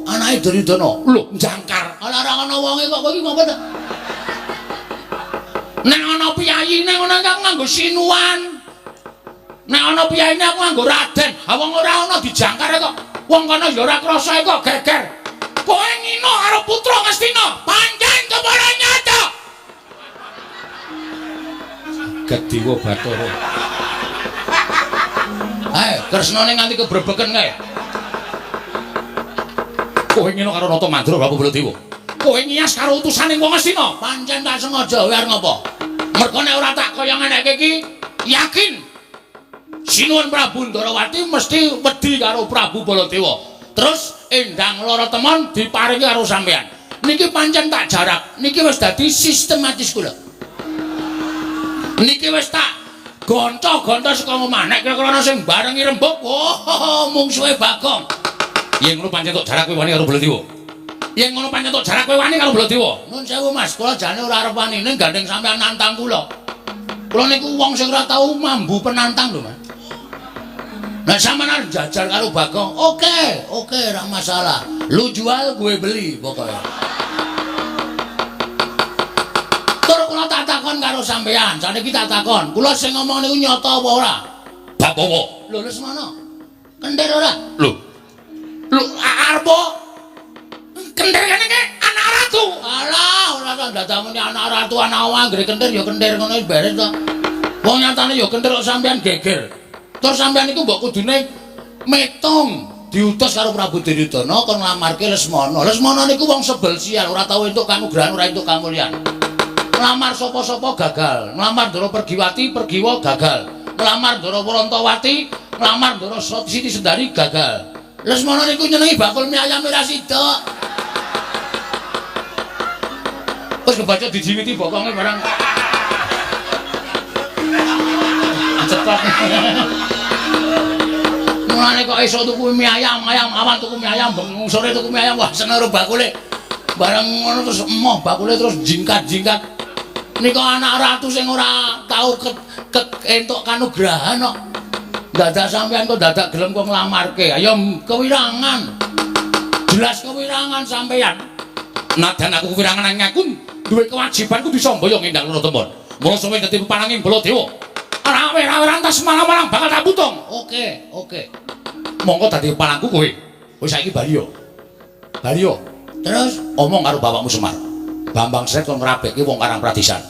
Anake Duryudana. Lho, jangkar. Ala ora ana wonge kok kowe iki ngopo to? Nek ana piyayine ngono aku nganggo sinuwan. Nek ana piyayine aku nganggo raden. Ha wong ora ana dijangkar kok. Wong kono ya ora krasa kok geger. Kowe ngino karo putra Ngastina, pancen kepara nyata. Gediwa Bathara. Ae, Kresnane nganti kebrebeken kae. Kowe ngino karo Nata Mandra Prabu Baladewa. Kowe ngiyas karo utusane wong Ngastina, pancen tak sengaja kowe arep ngopo? Mergo nek ora tak kaya ngeneke iki, yakin Sinuwun Prabu Ndarawati mesti wedi karo Prabu Baladewa. Terus Endang Lara Temon diparingi karo sampean. Niki pancen tak jarak, niki wis dadi sistematis kula. Niki wis tak gonco-gonco saka omah. Nek kira-kira ana sing barengi rembug, oh, mungsuhe Bagong. Yen ngono pancen tok jarak kowe wani karo Baladewa. Yen ngono pancen tok jarak kowe wani karo Baladewa. Nun sewu Mas, kula jane ora arep wani ning gandeng sampean nantang kula. Kula niku wong sing ora tau mambu penantang lho, Mas. Nah sampean arep jajar karo Bagong, oke, oke ora masalah. Lu jual gue beli pokoknya. Tur kula tak takon karo sampean, saniki tak takon. Kula sing ngomong niku nyata apa ora? Bab apa? Lho Lesmana. Kentir ora? Lho. Lho arep kentir kene iki anak ratu. Alah, ora tak dadamune anak ratu anak anggere kentir ya kentir ngono wis beres to. Wong nyatane ya kentir kok sampean geger. Terus sampean iku mbok kudune metung diutus karo Prabu Duryudana kon nglamarke Lesmana. Lesmana niku wong sebel sial, ora tau entuk kanugrahan, ora entuk kamulyan. Nglamar sapa-sapa gagal, nglamar Ndara Pergiwati, Pergiwa gagal. Nglamar Ndara Warantawati, nglamar Ndara Siti Sendari gagal. Lesmana niku nyenengi bakul mie ayam ora sida. Wis kebaca dijiwiti bokonge barang. Cetok. Mulane kok iso tuku mie ayam, ayam awan tuku mie ayam, bengi sore tuku mie ayam, wah seneng karo bakule. Bareng ngono terus emoh bakule terus jingkat-jingkat. Nika anak ratu sing ora tau entuk kanugrahan kok. Dadak sampean kok dadak gelem kok nglamarke. Ayo kewirangan. Jelas kewirangan sampean. Nadan aku kewirangan nang aku duwe kewajiban kudu samboyo ngendang Lara Temon. Mula suwe dadi pepananging Baladewa. Rawe-rawe rantas malang-malang bakal tak putung. Oke, oke. Monggo dadi pepanangku kowe. Wis saiki bali yo. Bali yo. Terus omong karo bapakmu Semar. Bambang Sret kon ngrabekke wong Karang Pradisan.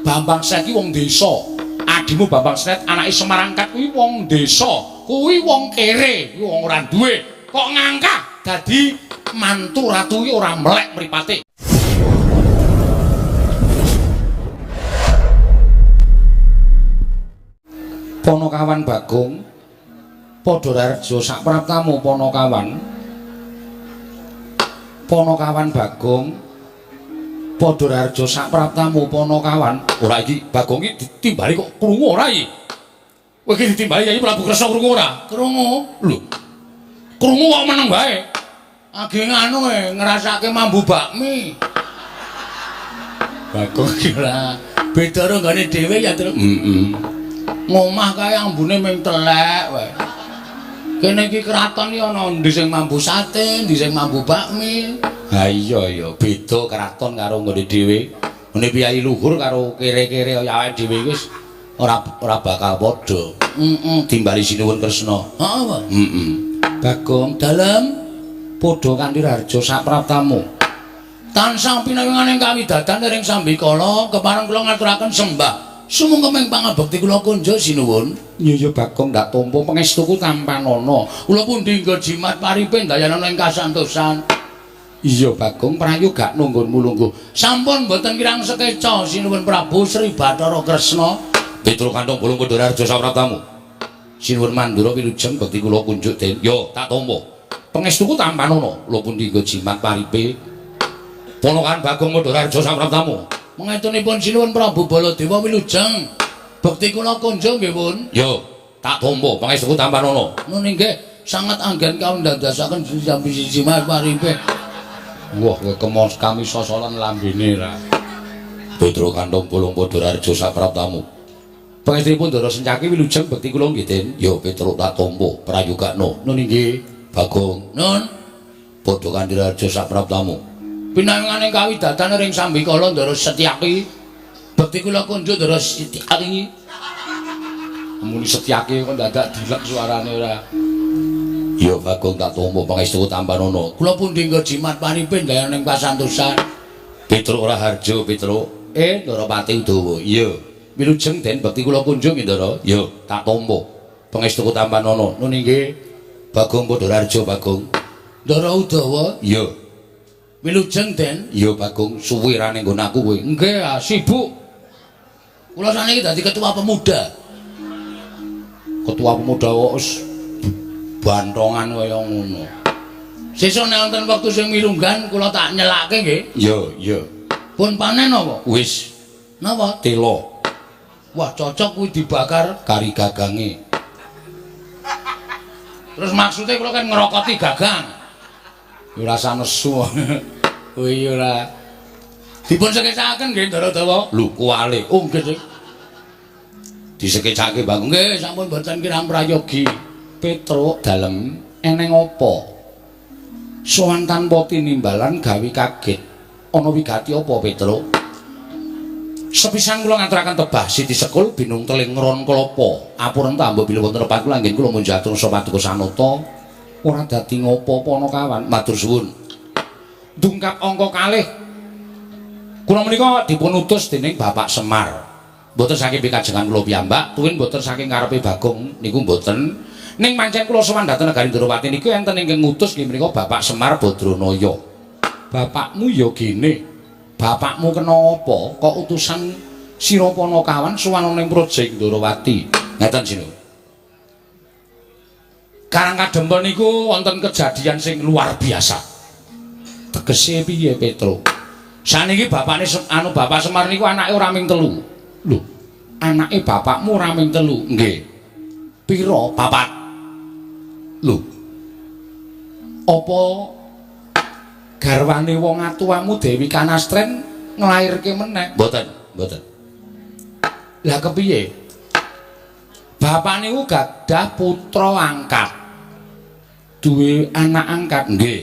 Bambang Sret ki wong desa. Adimu Bambang Sret anake Semar angkat kuwi wong desa. Kuwi wong kere, kuwi wong ora duwe. Kok ngangkah dadi mantu ratu ki ora melek mripate. Ponokawan Bagong padha rareja sak praptamu Ponokawan. Ponokawan Bagong padha rareja sak praptamu Ponokawan. Ora iki Bagong iki ditimbali kok krungu ora iki? Kowe iki ditimbali Yayi Prabu Kresna krungu ora? Krungu. Lho. Krungu kok meneng wae. Age nganu ngrasake mambu bakmi. Bagong iki ora beda karo nggone dhewe ya, Tru. Heeh. Ngomah kae ambune ming telek wae. Kene iki kraton iki ana endi sing mambu sate, endi sing mambu bakmi. Ha iya ya, beda kraton karo nggone dhewe. Ngene piyayi luhur karo kere-kere kaya awake dhewe iki wis ora bakal padha. Heeh, timbali Sinuwun Kresna. Heeh, Pak. Heeh. Bagong dalem padha kanthi raharja sak praptamu. Tansah pinawinganing kawidadan ring sambikala kepareng kula ngaturaken sembah. Sumangga pangabekti kula kunjuk sinuwun. Iya ya Bagong ndak tampa pangestuku tampanana. Kula pundi nggo jimat paripe ndayanana ing kasantosan. Iya Bagong prayoga nunggonmu lungguh. Sampun mboten kirang sekeca sinuwun Prabu Sri Bathara Kresna. Petro kantong bolong Pandharaharja sapraptamu. Sinuwun Mandura wilujeng bekti kula kunjuk den. Yo tak tampa. Pangestuku tampanana. Kula pundi nggo jimat paripe. Ponokan Bagong Pandharaharja sapraptamu. Mangetunipun sinuwun Prabu Baladewa wilujeng. Bekti kula kunjung nggih, Pun. Yo, tak tampa pangestuku tampanana. Nun inggih sanget anggen kaundandasaken sambi siji mas paripe. Wah, kowe kemos kami sosolan lambene ra. Petro kantong bolong Pandharaharja sapraptamu. Pangestunipun Ndara Sencaki wilujeng bekti kula nggih, Den. Yo, Petro tak tampa prayogakno. Nun inggih, Bagong. Nun. Padha Kanthiraharja sapraptamu. Pinanggane kawidatan ring sambikala Ndara Setyaki. Bekti kula kunjuk Ndara Setyaki. Muni Setyaki kok dadak dilek suarane ora. Ya Bagong tak tampa pangestu tampanana. Kula pundi nggo jimat paripe ndayaning pasantosan. Petruk Raharja Petruk. Ndara Pati Udawa. Iya. Wilujeng Den bekti kula kunjung Ndara. Ya, tak tampa. Pangestu tampanana. Nun inggih. Bagong Padha Bagong. Ndara Udawa. Iya. Wilujeng Den. Iya Bagong, suwe ra ning nggon aku kowe. Nggih, sibuk. Kula saniki dadi ketua pemuda. Ketua pemuda kok wis bantongan kaya ngono. Sesuk nek wonten wektu sing mirunggan kula tak nyelake nggih. Iya, iya. Pun panen apa? Wis. Napa? Telo. Wah, cocok kuwi dibakar kari gagange. Terus maksudnya kula kan ngerokoti gagang. Ya ora usah nesu. Kuwi ora. Dipun sekecakaken nggih Ndara Dawa. Lho, kuwale. Oh, nggih, Dik. Disekecake Bagong. Nggih, sampun mboten kirang prayogi. Petruk dalem eneng apa? Sowan tanpa tinimbalan gawe kaget. Ana wigati apa, Petruk? Sepisan kula ngaturaken tebah Siti Sekul binung teling ron klapa. Apuren ta mbok bilih wonten lepat kula anggen kula munjatur paduka sanata. Ora dadi ngopo-apa ana kawan. Matur suwun. Dungkap angka kalih. Kula menika dipun utus dening Bapak Semar. Mboten saking pikajengan kula piyambak, tuwin mboten saking karepe Bagong niku mboten. Ning pancen kula sowan dhateng negari Ndrawati niku enten ingkang ngutus nggih menika Bapak Semar Badranaya. Bapakmu ya gene. Bapakmu kena apa kok utusan sira Panakawan sowan ana ing Praja Ndrawati. Ngeten sira. Karang Kadempel niku wonten kejadian sing luar biasa. Tegese piye, Petruk? Saniki bapakne anu Bapak Semar niku anake ora ming telu. Lho, anake bapakmu ora ming telu? Nggih. Pira? Papat. Lho. Apa garwane wong atuwamu Dewi Kanastren nglairke meneh? Mboten, mboten. Lah kepiye? Bapak niku gadah putra angkat. Duwe anak angkat? Nggih.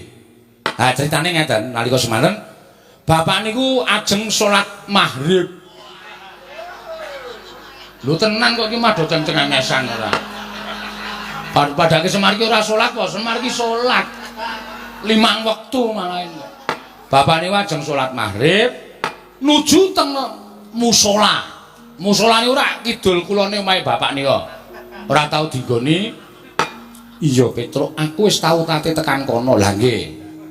Ha critane ngeten, nalika semanten bapak niku ajeng salat maghrib. Lho tenan kok iki mah do cengengesan ora. Padake Semar iki ora salat kok, Semar iki salat. 5 wektu malah. Bapak niku ajeng salat maghrib nuju teng musala. Musala niku ora kidul kulone omahe bapak nika. Ora tau dinggoni. Iya Petruk, aku wis tau tate tekan kono. Lah nggih.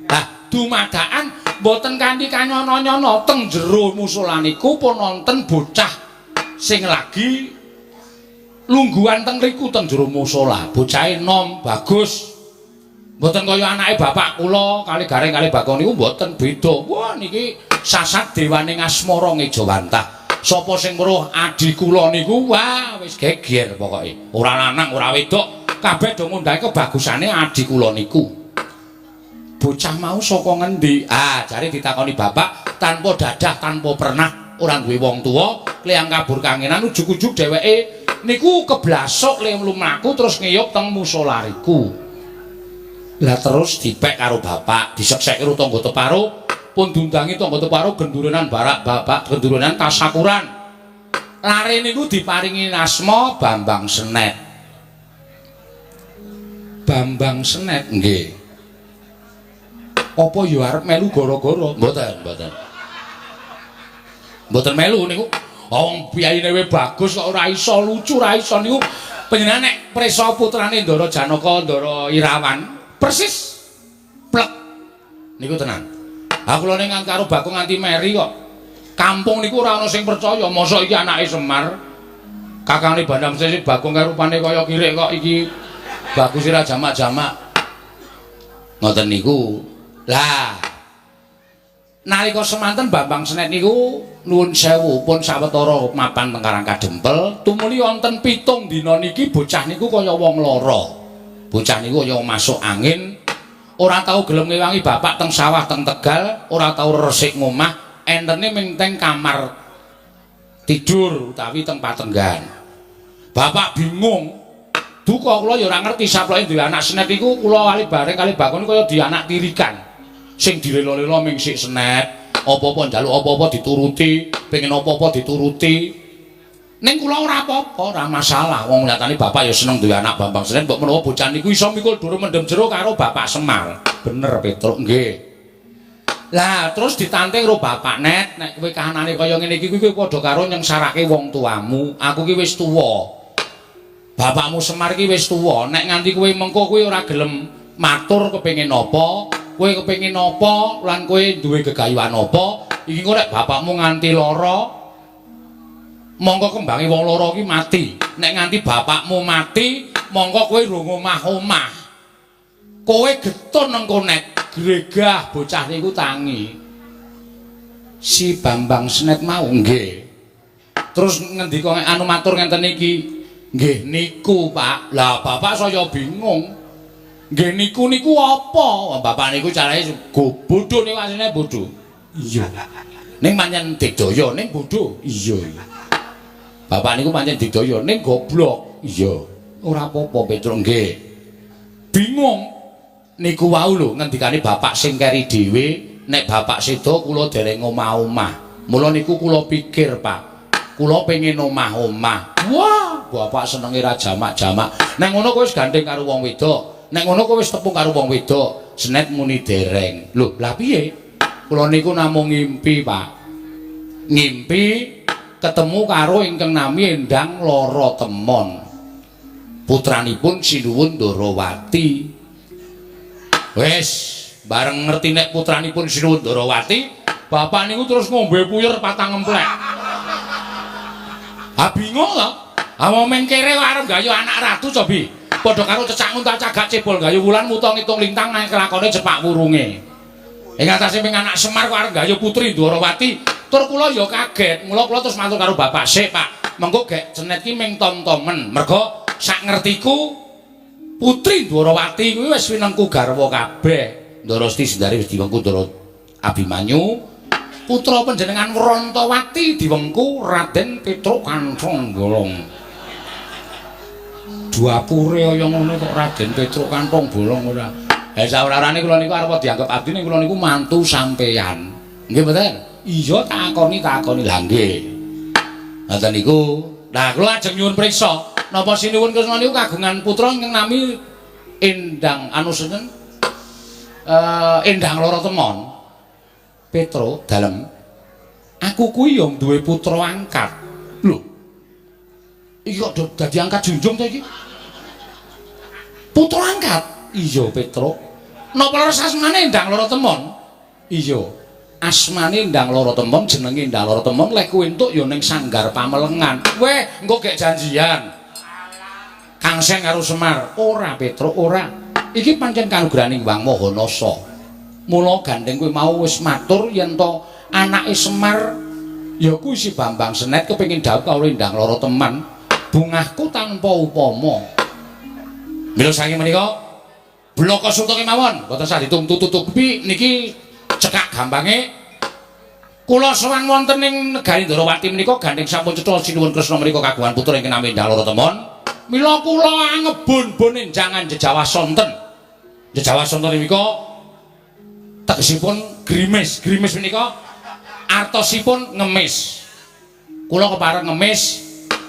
Lah dumadakan mboten kanthi kanyono-nyono teng jero musala niku pun wonten bocah sing lagi lungguhan teng riku teng jero musala. Bocahe nom, bagus. Mboten kaya anake bapak kula kali Gareng kali Bagong niku mboten beda. Wah niki sasat dewane ngasmara ngejawantah. Sapa sing weruh adi kula niku wah wis geger pokoke. Ora lanang ora wedok, kabeh do ngundhahi kebagusane adi kula niku. Bocah mau saka ngendi? Ah, jare ditakoni bapak tanpa dadah, tanpa pernah ora duwe wong tuwa, kliyang kabur kangenan ujug-ujug dheweke niku keblasuk le mlaku terus ngiyup teng musala riku. Lah terus dipek karo bapak, disekseki karo tangga teparo, pun diundangi tangga teparo gendurenan barak bapak, gendurenan tasakuran. Lare niku diparingi asma Bambang Senet. Bambang Senet nggih. Apa ya arep melu gara-gara? Mboten, mboten. Mboten melu niku. Wong piyayine we bagus kok ora iso lucu, ora iso niku. Panjenengan nek prisa putrane Ndara Janaka, Ndara Irawan, persis plek niku tenan. Ha kula ning karo Bagong nganti meri kok. Kampung niku ora ana sing percaya, mosok iki anake Semar. Kakangne Bandam Sesi Bagong karo rupane kaya kirik kok iki bagus ora jamak-jamak. Ngoten niku. Lah nalika semanten Bambang Senet niku nuwun sewu pun sawetara mapan teng Karang Kadempel, tumuli wonten 7 dina niki bocah niku kaya wong lara. Bocah niku kaya masuk angin, ora tau gelem ngewangi bapak teng sawah teng Tegal, ora tau resik ngomah, entene ming teng kamar tidur utawi teng patenggan. Bapak bingung, Duka kula ya ora ngerti saploke duwe anak Senet iku kula kali bareng kali Bakon kaya di anak tirikan. Sing dilelo-lelo ming sik Senet, apa-apa njaluk apa-apa dituruti, pengen apa-apa dituruti. Ning kula ora apa-apa, ora masalah. Wong nyatane bapak ya seneng duwe anak Bambang Senet, mbok menawa bocah niku iso mikul dhuwur mendem jero karo Bapak Semar. Bener Petruk, nggih. Lah terus ditanting karo bapak, "Net, nek kowe kahanane kaya ngene iki kowe padha karo nyengsarake wong tuamu. Aku ki wis tuwa. Bapakmu Semar ki wis tuwa. Nek nganti kowe mengko kowe ora gelem matur kepengin apa, kowe kepengin apa lan kowe duwe gegayuhan apa, iki engko nek bapakmu nganti lara, mongko kembange wong loro ki mati. Nek nganti bapakmu mati, mongko kowe rung omah-omah. Kowe getun engko, Nek." Gregah bocah niku tangi. Si Bambang Senet mau nggih. Terus ngendika anu matur ngenten iki, "Nggih niku, Pak." Lah bapak saya bingung. "Nggih niku niku apa?" Bapak niku carane go bodho niku asline bodho. Iya. Ning pancen digdaya ning bodho. Iya. Bapak niku pancen digdaya ning goblok. Iya. Ora apa-apa, Petruk, nggih. Bingung. Niku wau lho ngendikane bapak sing keri dhewe, nek bapak sedo kula dereng omah-omah. Mula niku kula pikir, Pak. Kula pengin omah-omah. Wah, bapak senenge ra jamak-jamak. Nek ngono kowe wis gandeng karo wong wedok. Nek ngono kowe wis tepung karo wong wedok. Senet muni dereng. Lho, lah piye? Kula niku namung ngimpi, Pak. Ngimpi ketemu karo ingkang nami Endang Lara Temon. Putranipun Sinuwun Ndarawati. Wis, bareng ngerti nek putranipun Sinuwun Ndarawati, bapak niku terus ngombe puyer patang emplek. Ah bingung to. Ah wong mengkere kok arep gayu anak ratu cobi. Padha karo cecak nguntal cagak cebol gayu wulan muta ngitung lintang nang kelakone cepak wurunge. Ing atase ping anak Semar kok arep gayu putri Ndwarawati. Tur kula ya kaget. Mula kula terus matur karo bapak, "Sik, Pak. Mengko gek Senet ki ming tom-tomen." Mergo sak ngertiku putri Ndwarawati kuwi wis winengku garwa kabeh. Ndara Siti Sendari wis diwengku Ndara Abimanyu. Putra panjenengan Wrantawati diwengku Raden Petruk Kantong Bolong. Dapure kaya ngono kok Raden Petruk Kantong Bolong ora. Ha saurarane kula niku arep dianggep abdi ning kula niku mantu sampeyan. Nggih mboten? Iya, takoni takoni. Lah nggih. Ngoten niku. Lah kula ajeng nyuwun priksa, napa Sinuwun Kresna niku kagungan putra ingkang nami Endang anu sinten? Endang Lara Temon. Petro dalem. Aku kuwi ya duwe putra angkat. Lho. Iki kok dadi angkat junjung to iki? Putra angkat? Iya, Petro. Napa leres asmane Endang Lara Temon? Iya. Asmane Endang Lara Temon, jenenge Endang Lara Temon, lek kowe entuk ya ning Sanggar Pamelengan. Weh, engko gek janjian. Kang Sen karo Semar. Ora, Petro, ora. Iki pancen kanugrahaning Wang Maha Nasa. Mula gandeng kowe mau wis matur yen to anake Semar ya kuwi si Bambang Senet kepengin dhawuh karo Endang Lara Teman. Bungahku tanpa upama. Mila saking menika bloko suta kemawon, mboten sah ditutupi niki cekak gampange kula sowan wonten ing negari Ndorowati menika gandeng sampun cetha Sinuwun Kresna menika kagungan putra ingkang nami Endang Lara Temon. Mila kula angebon-bon enjangan jejawah sonten. Jejawah sonten menika tegesipun grimis. Grimis menika artosipun ngemis. Kula kepareng ngemis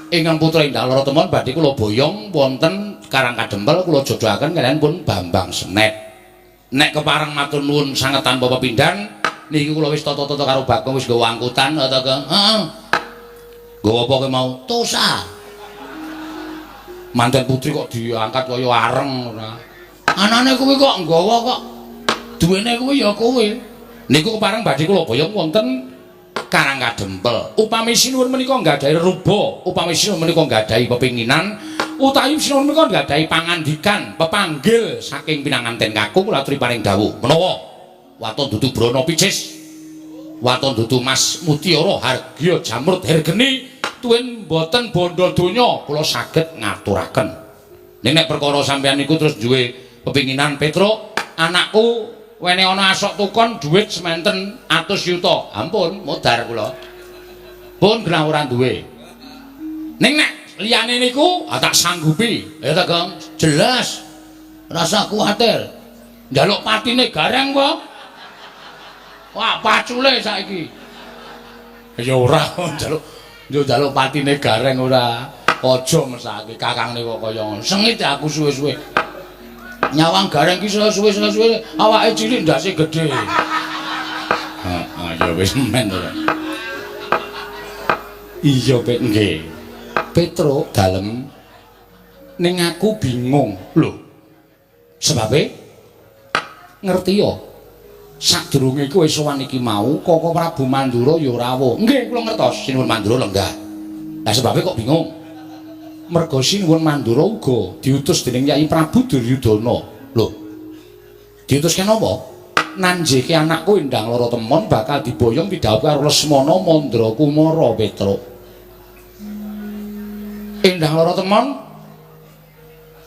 ingkang putra Endang Lara Temon badhe kula boyong wonten Karang Kadempel kula jodohaken kaliyan pun Bambang Senet. Nek kepareng matur nuwun sanget tanpa pepindhan niki kula wis tata-tata karo Bagong wis nggawa angkutan ta ke. Heeh. Nggawa apa kowe mau? Tosa. Manten putri kok diangkat kaya areng ora. Anane kuwi kok nggawa kok duwene kuwi ya kowe. Niku kepareng badhe kula boyong wonten Karang Kadempel. Upami sinuwun menika nggadahi ruba, upami sinuwun menika nggadahi pepinginan, utawi sinuwun menika nggadahi pangandikan, pepanggil saking pinanganten kakung kula aturi paring dawuh. Menawa waton dudu brana picis, waton dudu mas mutiara hargya jamrut hergeni tuwin boten bondo donya kula saged ngaturaken. Ning nek perkara sampeyan niku terus duwe pepinginan, "Petruk, anakku wene ana asok tukon dhuwit sementen atus yuta." Ampun, modar kula. Pun genah ora duwe. Ning nek Liyane niku tak sanggupi. Ya ta, Gong? Jelas. Rasa kuwatir. Njaluk patine gareng kok. Wah, pacule saiki. Ya ora njaluk yo njaluk patine gareng ora. Aja mesake kakangne kok kaya ngono. Sengit aku suwe-suwe. Nyawang gareng ki suwe-suwe awake cilik ndase gedhe. Heeh, ya wis men ora. Iya, Pek, nggih. Petruk dalem ning aku bingung. Lho. Sebabe ngerti ya. Sadurunge kowe sowan iki mau Koko Prabu Mandura ya rawuh. Nggih, kula ngertos Sinuwun Mandura lenggah. Lah sebabe kok bingung? Merga Sinuwun Mandura uga diutus dening Yai Prabu Duryudana. Lho. Diutus kenapa? Nanjeke anakku Endang Lara Temon bakal diboyong pidhawuh karo Lesmana Mandra Kumara Petruk. Endang Lara Temon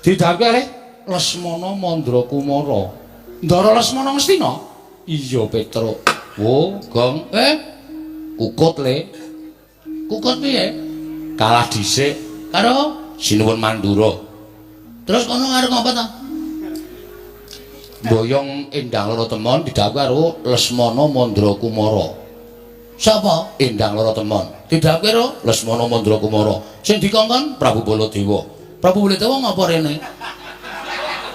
didhawuhi kalih Lesmana Mandra Kumara. Ndara Lesmana Ngastina? Iya, Petruk. Wo, Gong. Kukut le. Kukut piye? Kalah dhisik karo Sinuwun Mandura. Terus kono arep ngopo ta? Boyong Endang Lara Temon didhawuhi karo Lesmana Mandra Kumara. Sapa? Endang Lara Temon. Didhawuhi karo Lesmana Mandra Kumara. Sing dikongkon Prabu Baladewa. Prabu Baladewa ngapa rene?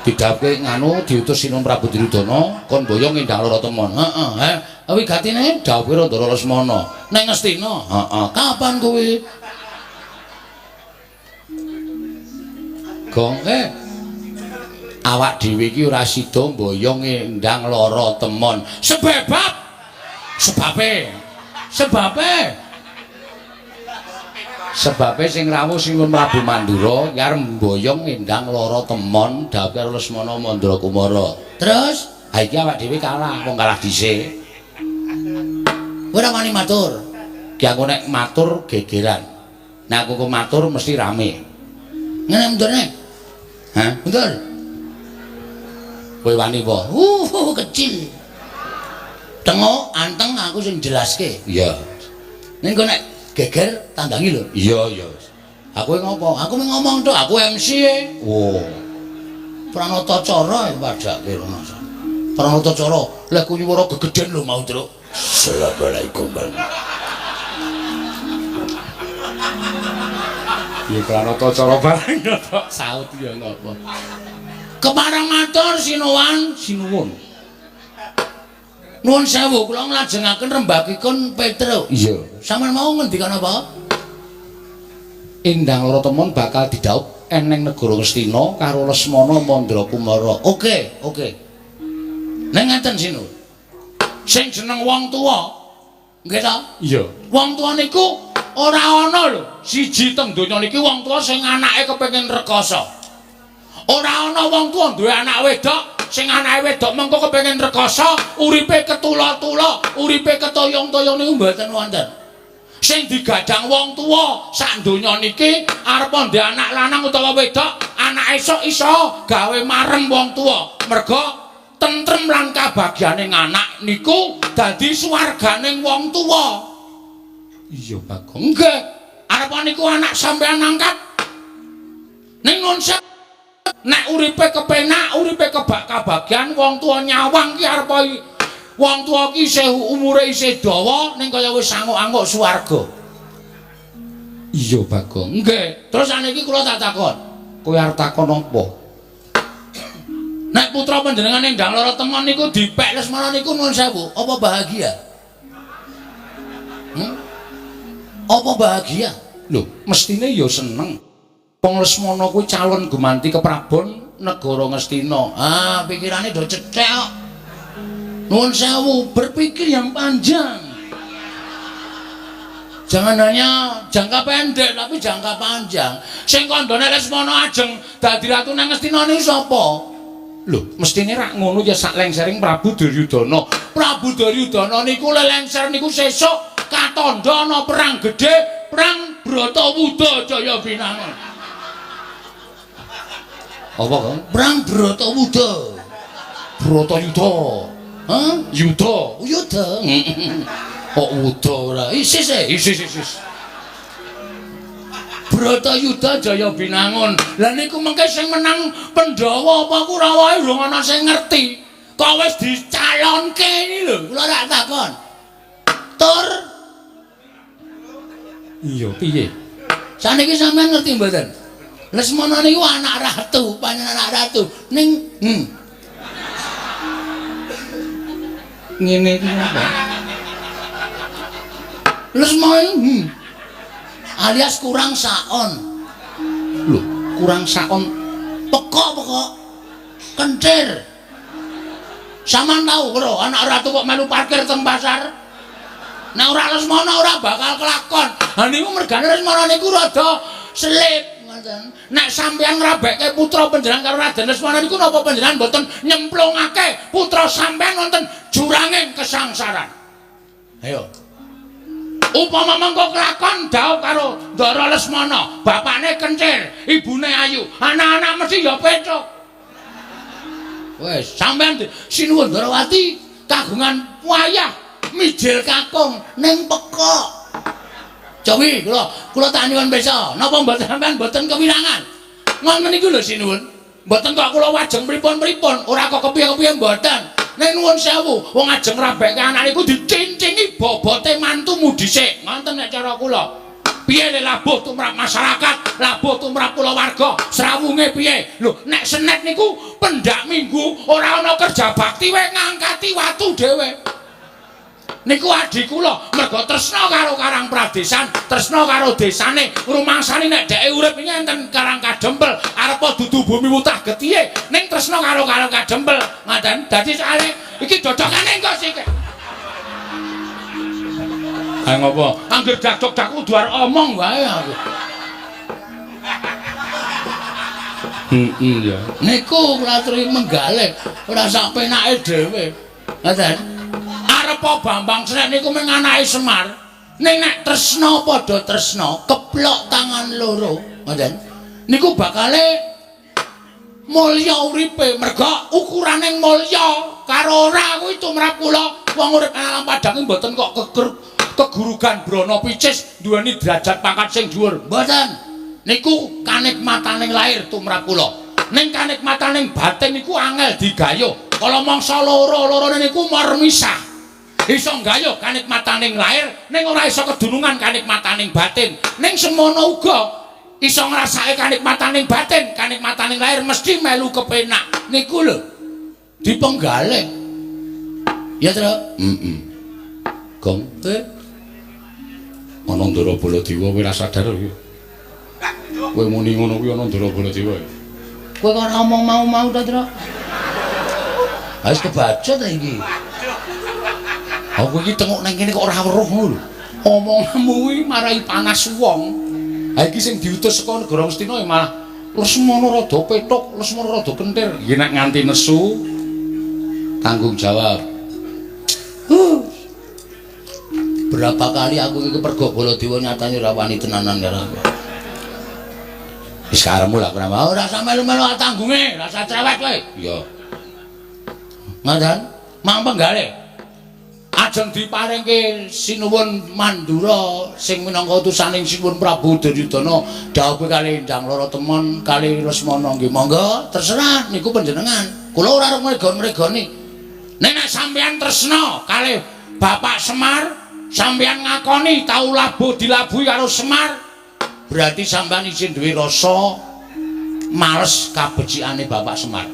Didhawuhke nganu diutus Sinuwun Prabu Duryudana kon boyong Endang Lara Temon. Heeh, he. Wigatine dhawuhe Ndara Lesmana. Neng Ngastina. Heeh. Kapan kuwi? Gong, awak dhewe iki ora sida mboyong Endang Lara Temon. Sebab sebabe sebabe sebabe sing rawuh Sinuwun Prabu Mandura ki arep mboyong Endang Lara Temon dhawuh karo Lesmana Mandra Kumara. Terus ha iki awak dhewe kalah, wong kalah dhisik. Ora wani matur. Ki aku nek matur gegeran. Nek aku kok matur mesti rame. Ngene mundur nek. Hah? Mundur. Kowe wani apa? Kecil. Tengok anteng aku sing jelaske. Iya. Ning kok nek geger tandangi lho. Iya, iya. Aku ngopo? Aku ngomong tok, aku MC e. Wo. Pranata cara padake rumasa. Pranata cara, lek ku nyuwara gegeden lho mau, Truk. Assalamualaikum. Ya pranata cara bareng ya tok saut ya ngopo. Kepareng matur sinuwun, sinuwun. Nuwun sewu kula nglajengaken rembagipun Petruk. Iya. Sampeyan mau ngendikan apa? Endang Lara Temon bakal didhaup eneng negara Ngastina karo Lesmana Mandra Kumara. Oke, oke. Ning ngeten sinuwun. Sing jeneng wong tuwa. Nggih ta? Iya. Wong tuwa niku ora ana lho. Siji teng donya niki wong tuwa sing anake kepengin rekoso. Ora ana wong tuwa duwe anak wedok sing anake wedok mengko kepengin rekoso, uripe ketula-tula, uripe ketoyong-toyong niku mboten wonten. Sing digadang wong tuwa sak donya niki arep ndek anak lanang utawa wedok, anak esuk iso gawe marem wong tuwa. Merga tentrem lan kabagyane anak niku dadi swarganing wong tuwa. Iya, Bagong. Nggih. Arep niku anak sampean angkat. Ning nun nek uripe kepenak, uripe kebak kabagyan, wong tuwa nyawang ki arep wong tuwa ki isih umure isih dawa ning kaya wis anguk-anguk swarga. Iya, Bagong. Nggih. Terus saniki kula tak takon. Kowe arep takon apa? Nek putra panjenengan Endang Lara Temon niku dipek Lesmana niku nuwun sewu, apa bahagia? Apa bahagia? Lho, mestine ya seneng. Wong Lesmana kuwi calon gumanti keprabon negara Ngastina. Ah, pikirane do cethek kok. Nuwun sewu, berpikir yang panjang. Jangan hanya jangka pendek tapi jangka panjang. Sing kandhane Lesmana ajeng dadi ratu nang Ngastina niku sapa? Lho, mestine rak ngono ya sak lengsering Prabu Duryudana. Prabu Duryudana niku lelengser niku sesuk katandha ana perang gedhe, perang Bratawuda Jaya Binangun. Apa, Kang? Perang Bratawuda. Bratayuda. Hah? Yuda. Yuda. Kok wuda ora? Isis e, isis isis. Bratayuda Jaya Binangun. Lah niku mengke sing menang Pandhawa apa Kurawa urung ana sing ngerti. Kok wis dicalonke iki lho, kula rak takon. Tur iya piye? Saniki sampean ngerti mboten? Lesmana niku anak ratu, panjenengan anak ratu ning ngene iki apa? Lesmana alias kurang saon. Lho, kurang saon pekok-pekok kencir. Sampeyan tau karo anak ratu kok melu parkir teng pasar? Nek ora Lesmana ora bakal kelakon. Ha niku mergane Lesmana niku rada selip ngoten. Nek sampeyan ngrabekke putra panjenengan karo Raden Lesmana niku napa panjenengan mboten nyemplungake putra sampeyan wonten juranging kesangsaran? Ayo. Upama mengko kelakon dhaup karo Ndara Lesmana, bapakne kencir, ibune ayu, anak-anak mesti ya pecuk. Wes, sampeyan sinuwun Ndarawati kagungan wayah mijil kakung ning pekok. Cowi kula tak nyuwun pirsa, napa mboten sampeyan mboten kewirangan? Ngoten niku lho sinuwun. Mboten kok kula wajeng pripun-pripun, ora kok kepiye-kepiye mboten. Ning nuwun sewu, wong ajeng ngrabekke anak niku dicincingi bobote mantumu dhisik. Ngoten nek cara kula. Piye le labuh tumrap masyarakat, labuh tumrap kulawarga, srawunge piye? Lho, nek senet niku pendak minggu ora ana kerja bakti wae ngangkati watu dhewe. Niku adi kula mergo tresna karo Karang Pradesan, tresna karo desane, rumangsane nek dheke urip iki enten Karang Kadempel, arepa dudu bumi wutah getihe, ning tresna karo Karang Kadempel. Ngoten. Dadi soalé iki dodokane engko sik. Ha ngopo? Angger dakdok-dak kudu arep omong wae aku. Heeh ya. Niku kula aturi menggalih, ora sak penake dhewe. Ngoten. Arepa Bambang Srek niku mung anake Semar. Ning nek tresna padha tresna, keplok tangan loro, ngoten. Niku bakale mulya uripe, merga ukurane mulya karo ora kuwi tumrap kula. Wong urip alam padang mboten kok kegurugan brana picis duweni derajat pangkat sing dhuwur. Mboten. Niku kanikmataning lahir tumrap kula. Ning kanikmataning batin niku angel digayuh. Kala mangsa loro-lorone niku mormisah. Iso nggayuh kanikmataning lahir ning ora iso kedunungan kanikmataning batin. Ning semono uga iso ngrasake kanikmataning batin, kanikmataning lahir mesti melu kepenak. Niku lho dipenggalih. Ya, Tru? Heeh. Gong, ana Ndara Baladewa kowe ora sadar kuwi. Kowe muni ngono kuwi ana Ndara Baladewa. Kowe kok ora omong mau-mau ta, Tru? Ha wis kebaca ta iki. Aku iki tengok nang kene kok ora weruh ngono lho. Omonganmu kuwi marai panas wong. Ha iki sing diutus saka negara Ngastina ya malah Lesmana rada pethuk, Lesmana rada kentir. Iki nek nganti nesu tanggung jawab. Berapa kali aku iki kepergok Baladewa nyatane ora wani tenanan karo aku. Wis karepmu lah ora mau ora usah melu-melu tanggunge, ora usah cerewet kowe. Iya. Ngoten, mang penggalih. Ajeng diparingke Sinuwun Mandura sing minangka utusaning Sinuwun Prabu Duryudana dhawuhe kali Endang Lara Temon kali Lesmana nggih monggo terserah niku panjenengan. Kula ora arep ngregon-ngregoni. Nek nek sampeyan tresna kalih Bapak Semar, sampeyan ngakoni tau labuh dilabuhi karo Semar, berarti sampeyan isih duwe rasa males kabecikane Bapak Semar.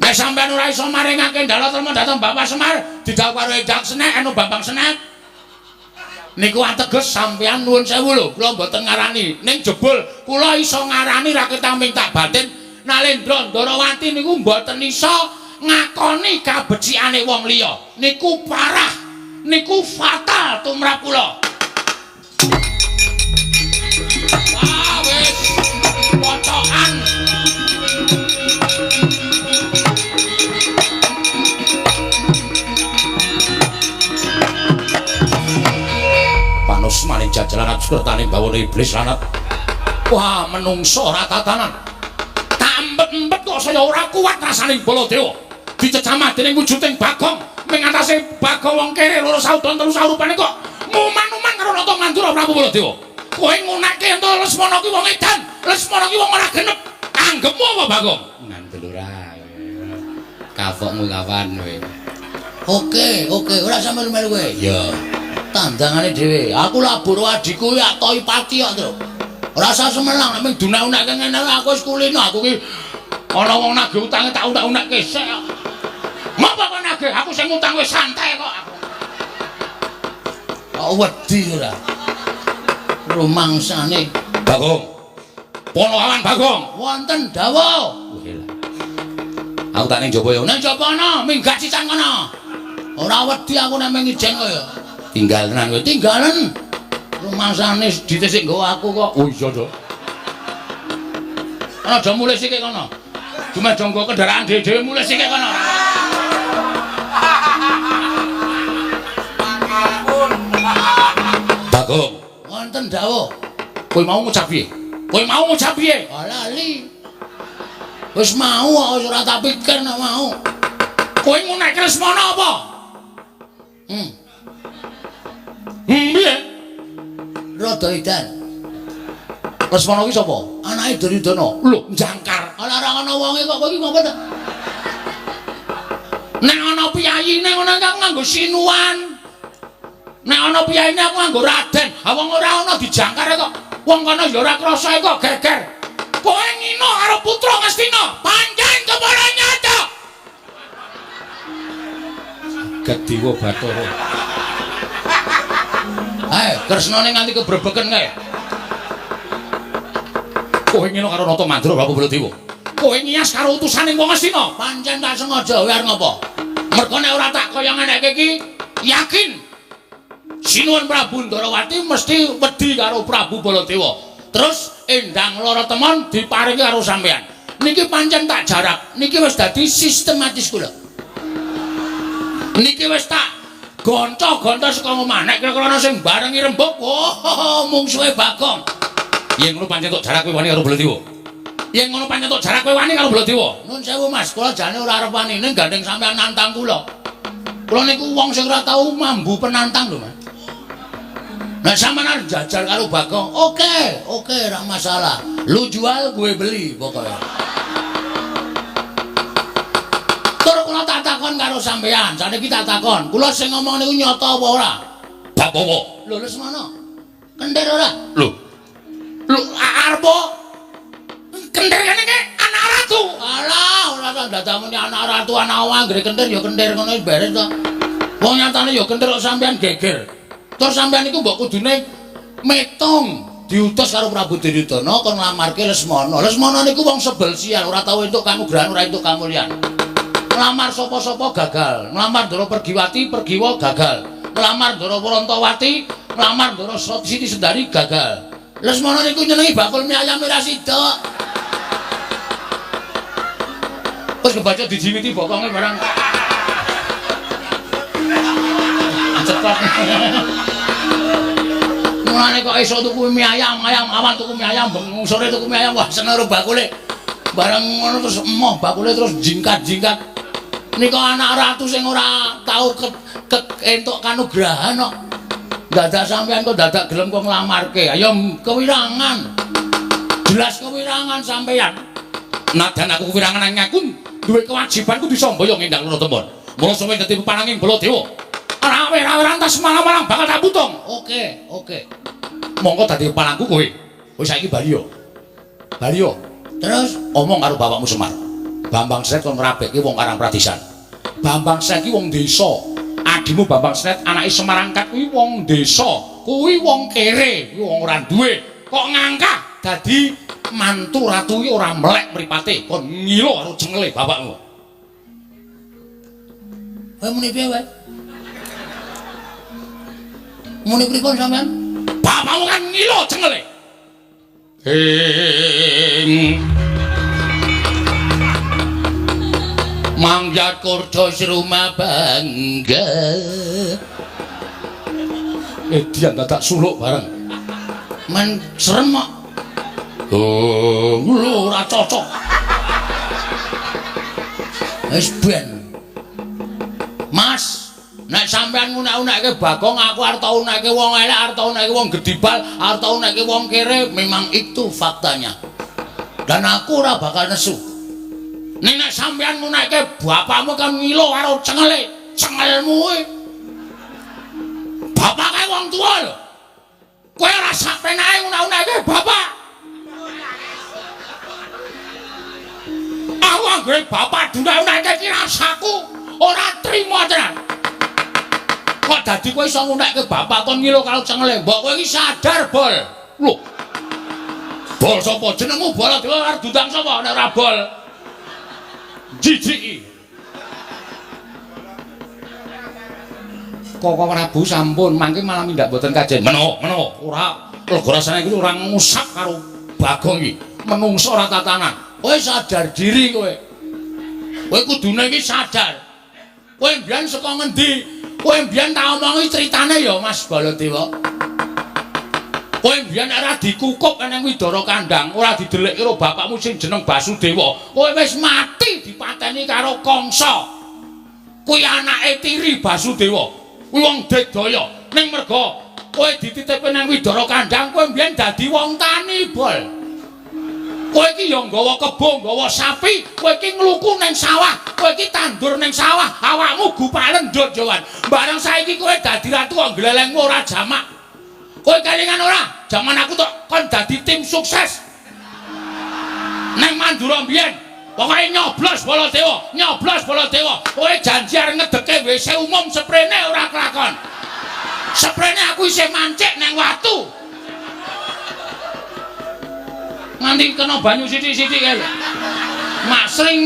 Nek sampeyan ora iso maringake ndala trema dhateng Bapak Semar, didhawuh karo Endang Senek anu Bambang Senek. Niku ateges sampeyan nuwun sewu lho, kula mboten ngarani. Ning jebul kula iso ngarani ra ketaming tak batin Nalendra Ndarawati niku mboten iso ngakoni kabecikane wong liya. Niku parah, niku fatal tumrap kula. Wah, wis pocokan. Panus maning jajalan sukertaning bawana iblis lanat. Wah, menungso ora tatanan. Tak empet-empet kok saya ora kuat rasane Baladewa. Dicecamah dening wujuding Bagong, ming atase Bagong wong kere loro saudon telu saurupane kok muman-muman karo Nata Mandura Prabu Baladewa. Kowe ngunekke ento Lesmana ki wong edan, Lesmana ki wong ora genep. Anggepmu apa, Bagong? Ngandel ora. Kapokmu kapan kowe? Oke, oke, ora sampe melu kowe. Iya. Tandangane dhewe. Aku labur adhiku ya toi pati kok, Tru. Ora usah semelang nek mung dunek-unekke ngene aku wis kulino. Aku ki ana wong nagih utange tak unek-unekke sik kok. Ngapa kok nagih? Aku sing ngutang wis santai kok aku. Kok wedi ora? Rumangsane Bagong. Ponokawan Bagong. Wonten dawuh. Aku tak ning jaba ya. Ning jaba ana, minggat sisan kono. Ora wedi aku nek mung ijen kaya. Tinggal tenan kowe, tinggalen. Rumangsane dite sik nggawa aku kok. Oh iya to. Ana aja mulih sikik kono. Cuma aja nggawa kendaraan dhewe-dhewe mulih sikik kono. Bagong. Wonten dawuh. Kowe mau ngucap piye? Kowe mau ngucap piye? Ah lali. Wis mau kok wis ora tak pikir nek mau. Kowe ngunekke Lesmana apa? Piye? Rada edan. Lesmana ki sapa? Anake Duryudana. Lho, jangkar. Ora ora ana wonge kok kowe iki ngopo ta? Nek ana piyayine ngono aku nganggo sinuwan. Nek ana piyayine aku nganggo raden. Ha wong ora ana dijangkar kok. Wong kono ya ora krasa kok geger. Kowe ngino karo putra Ngastina, pancen kepara nyata. Gediwa Bathara. Ae, Kresnane nganti kebrebeken kae. Kowe ngino karo Nata Mandra Bapak Baladewa. Kowe ngiyas karo utusane wong Ngastina, pancen tak sengaja kowe arep ngopo? Mergo nek ora tak kaya ngeneke iki, yakin Sinuwun Prabu Ndarawati mesti wedi karo Prabu Baladewa. Terus Endang Lara Temon diparingi karo sampean. Niki pancen tak jarak, niki wis dadi sistematis kula. Niki wis tak gonco-gonco saka omah. Nek kira-kira ana sing barengi rembug, oh mungsuhe Bagong. Yen ngono pancen tok jarak kowe wani karo Baladewa. Yen ngono pancen tok jarak kowe wani karo Baladewa. Nun sewu Mas, kula jane ora arep wani ning gandeng sampean nantang kula. Kula niku wong sing ora tau mambu penantang lho, Mas. Nah sampean arep jajal karo Bagong, oke, oke, ora masalah. Lu jual, gue beli pokoknya. Tur kula tak takon karo sampean, saniki tak takon. Kula sing ngomong niku nyata apa ora? Bab apa? Lho Lesmana. Kentir ora? Lho. Lho arep kentir kene iki anak ratu. Alah, ora tak dadamune anak ratu, anak anggere kentir ya kentir ngono wis beres to. Wong nyatane ya kentir kok sampean geger. Terus sampean iku mbok kudune metung diutus karo Prabu Duryudana kon nglamarke Lesmana. Lesmana niku wong sebel sial, ora tau entuk kanugrahan, ora entuk kamulyan. Nglamar sapa-sapa gagal, nglamar Ndara Pergiwati, Pergiwa gagal. Nglamar Ndara Warantawati, nglamar Ndara Siti Sendari gagal. Lesmana niku nyenengi bakul mie ayam ora sida. Wis kebaca dijiwiti bokonge barang. Cetot. Mulane kok esuk tuku mie ayam, ayam awan tuku mie ayam, bengi sore tuku mie ayam, wah seneng karo bakule. Bareng ngono terus emoh bakule terus jingkat-jingkat. Nika anak ratu sing ora tau entuk kanugrahan kok. Dadak sampean kok dadak gelem kok nglamarke. Ayo kewirangan. Jelas kewirangan sampean. Nadan aku kewirangan nang aku duwe kewajiban kudu samboyo ngendang Lara Temon. Mula sampeyan dadi pepananging Baladewa. Ora rantas malang-malang bakal tak putung. Oke, oke. Monggo dadi pepalangku kowe. Wis saiki bali yo. Bali yo. Terus omong karo bapakmu Semar. Bambang Sret kon ngrabekke wong Karang Pradisan. Bambang Sret ki wong desa. Adimu Bambang Sret anake Semar angkat kuwi wong desa. Kuwi wong kere, kuwi wong ora duwe. Kok ngangkah dadi mantu ratu ki ora melek mripate, kon ngilo karo cengele bapakmu. Kowe muni piye wae? Muni pripun sampean? Bapakmu kan ngilo cengele. Ing mangyat kurca sruma bangga. Edian dadak suluk bareng. Men serem kok. Oh, lho ora cocok. Wis ben. Mas, Nek sampean ngunek-unekke Bagong, aku arep tau unekke wong elek, arep tau unekke wong gedibal, arep tau unekke wong kere, memang itu faktanya. Dan aku ora bakal nesu. Ning nek sampean ngunekke bapakmu kan ngilo karo cengele, cengelmu kuwi. Bapak kae wong tuwa lho. Kowe ora sak penake ngunek-unekke bapak. Aku anggere bapak dunek-unekke iki rasaku ora trima tenan. Kok dadi kowe iso ngunekke bapak kon ngilo karo cengele? Mbok kowe iki sadar, Bol. Lho. Bol sapa? Jenengmu Baladewa arep diundang sapa nek ora Bol? Jijiki. Koko Prabu sampun mangke malah mindak mboten kajen. Meno, meno, ora lega rasane iki ora ngusap karo Bagong iki. Menungso ora tatanan. Kowe sadar diri kowe. Kowe kudune iki sadar. Kowe mbiyen saka ngendi? Kowe mbiyen tak omongi critane ya Mas Baladewa. Kowe mbiyen ora dikukup nang Widara Kandang, ora didelik karo bapakmu sing jeneng Basudewa. Kowe wis mati dipateni karo Kangsa. Kuwi anake tiri Basudewa. Kuwi wong digdaya. Ning merga kowe dititipke nang Widara Kandang, kowe mbiyen dadi wong tani, Bol. Kowe iki ya nggawa kebo, nggawa sapi, kowe iki ngluku ning sawah, kowe iki tandur ning sawah, awakmu gupak lendut Jawan. Bareng saiki kowe dadi ratu kok glelengmu ora jamak. Kowe kelingan ora? Jaman aku tok kon dadi tim sukses. Neng Mandura mbiyen, pokoke nyoblos Baladewa, nyoblos Baladewa. Kowe janji arep ngedeke WC umum seprene ora kelakon. Seprene aku isih mancik neng watu. Nganti kena banyu sithik-sithik kae lho. Mak sring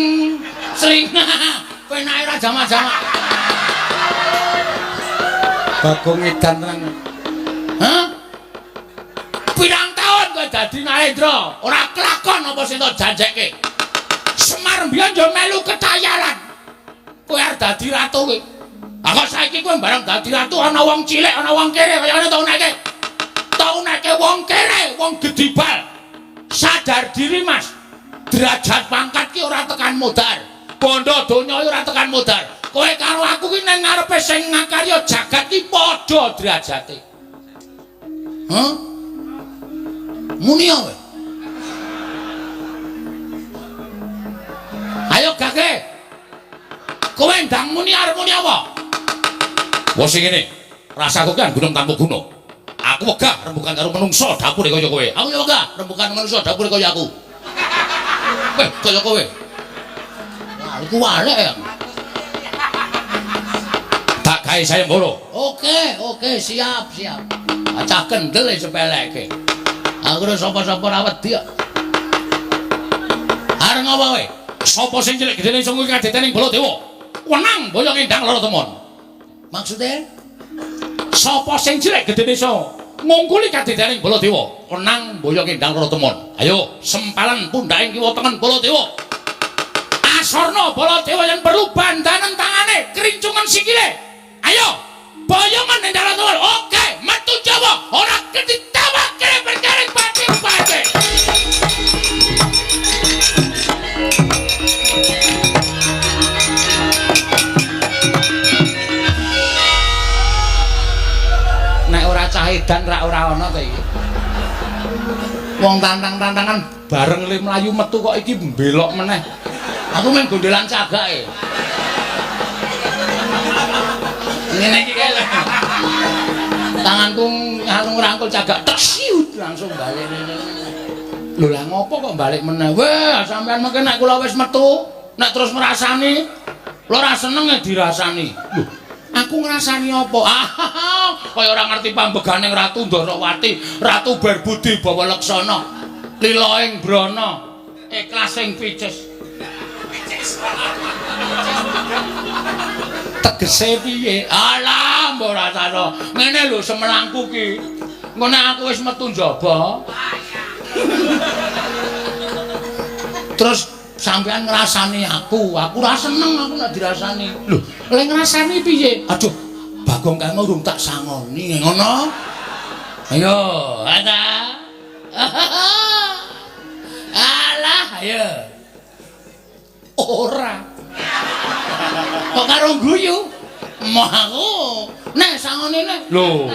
sring penake ra jamak-jamak. Bagong edan tenan. Hah? Pirang taun kowe dadi Narendra, ora kelakon apa sing tok janjekke. Semar mbiyen yo melu ketayalan. Kowe arep dadi ratu kowe. Ah kok saiki kowe bareng dadi ratu ana wong cilik, ana wong kere kaya ngene tok uneke. Tok uneke wong kere, wong gedibal. Sadar diri Mas. Derajat pangkat ki ora tekan modar. Bondo donya ora tekan modar. Kowe karo aku ki nang ngarepe sing ngakarya jagat ki padha derajate. Hah? Muni kowe. Ayo gage. Kowe ndang muni arep muni apa? Wes sing ngene. Rasaku ki gunung tanpa guna. Aku wegah rembukan karo menungso dapure kaya kowe. Aku ya wegah rembukan menungso dapure kaya aku. Weh, kaya kowe. Wah, iku walek ya. Tak gawe sayembara. Oke, oke, siap, siap. Acah kendel e sepeleke. Aku ora sapa-sapa ora wedi kok. Arep ngopo kowe? Sapa sing cilik gedene iso nguwi kadetening Baladewa? Wenang boyong endang lara temon. Maksude? Sapa sing cilik gedene iso ngungkuli kadetening Baladewa? Wenang boyong endang lara temon. Ayo, sempalan pundhaking kiwa tengen Baladewa. Asorna Baladewa yen perlu bandanen tangane, krincungan sikile. Ayo, boyongan endang lara temon. Oke, metu Jawa, ora ketitawa kene perkara pati-pati. Nek ora cah edan rak ora ana ta iki. Wong tantang-tantangan bareng le mlayu metu kok iki mbelok meneh. Aku main gondelan cagake. Ngene iki kae lho. Tanganku nganu ngrangkul cagak tek siut langsung balik rene. Lho lah ngopo kok balik meneh? Weh, sampean mengke nek kula wis metu, nek terus ngrasani, kula ora seneng e dirasani. Lho, aku ngrasani apa? Ah, kaya ora ngerti pambegane Ratu Ndorowati, Ratu Berbudi Bawa Leksana, lila ing brana, ikhlas ing picis. Tegese piye? Alah, mbok rasane. Ngene lho semelangku ki. Engko nek aku wis metu njaba. Terus sampean ngrasani aku, aku ora seneng aku nek dirasani. Lho, lek ngrasani piye? Aduh, Bagong kae urung tak sangoni, ngono. Ayo, ada. Alah, ayo. Ora. Kok karo guyu? Emoh aku. Nek sangone nek. Lho.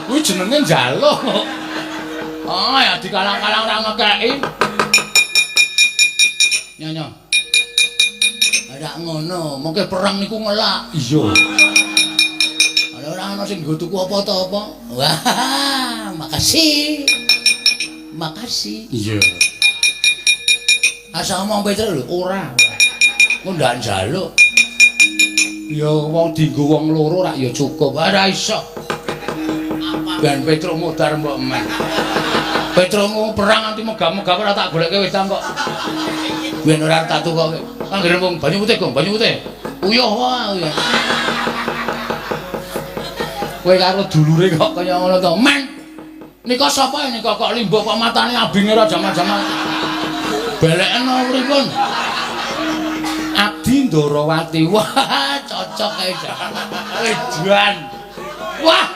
Kuwi jenenge njaluk. Oh, ya dikalang-kalang ora ngekeki. Nyonya. Ora ngono, mengke perang niku ngelak. Iya. Ora ora ana sing nggo tuku apa ta apa. Wah, makasih. Makasih. Iya. Asal ngomong Petruk lho, ora. Ku ndak njaluk. Ya wong dienggo wong loro rak ya cukup. Ora iso. Ben Petruk modar mbok men. Petrukmu perang nganti megah-megah ora tak goleke wedang kok. Ben ora tak tukoke. Anggere wong banyu putih, Gong, banyu putih. Uyuh wae. Kowe karo dulure kok kaya ngono to. Men. Nika sapa nika kok limbuk kok matane abinge ora jaman-jaman. Beleken pripun? Abdi Ndorowati. Wah, cocok kae. Edan. Wah.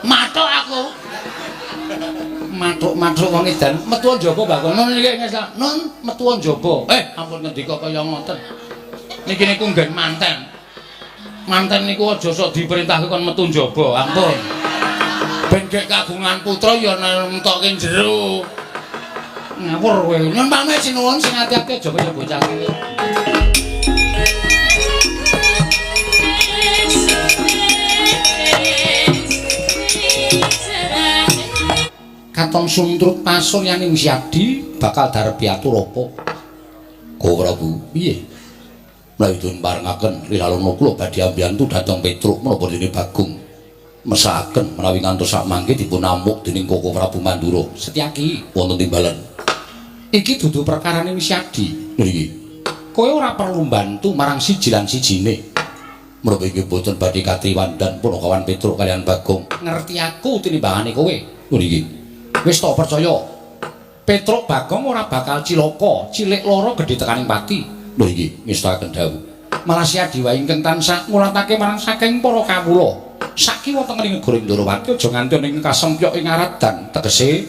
Mathuk aku. Mathuk-mathuk wong edan. Metu njaba Bagong. Nun iki ngeslah. Nun metu njaba. Ampun ngendika kaya ngoten. Niki niku nggen manten. Manten niku aja sok diperintahke kon metu njaba. Ampun. Ben gek kagungan putra ya nemtokke jero. Ngawur kowe. Nyun pamit sinuwun sing ati-ati aja kaya bocah cilik. Katon suntrut pasuryaning Syadi bakal darep atur apa? Ko Prabu, piye? Mlayu dun parengaken rilalana kula badhe ambiyantu dhateng Petruk menapa dene Bagong. Mesakaken menawi ngantos sak mangke dipun amuk dening Koko Prabu Mandura. Setyaki wonten timbalan. Iki dudu perkaraning Syadi. Nggih. Kowe ora perlu mbantu marang siji lan sijine. Menapa inggih boten badhe katriwandan punakawan Petruk kaliyan Bagong. Ngerti aku tinimbangane kowe. Nggih. Wis tak percaya. Petruk Bagong ora bakal cilaka, cilik lara gedhe tekaning pati. Lho iki ngestakaken dawuh. Malah Syadi wae ingkang tansah ngulatake marang saking para kawula. Sakiwa tengen negara Ndorowati aja nganti ana ing kasempyok ing aradan. Tegese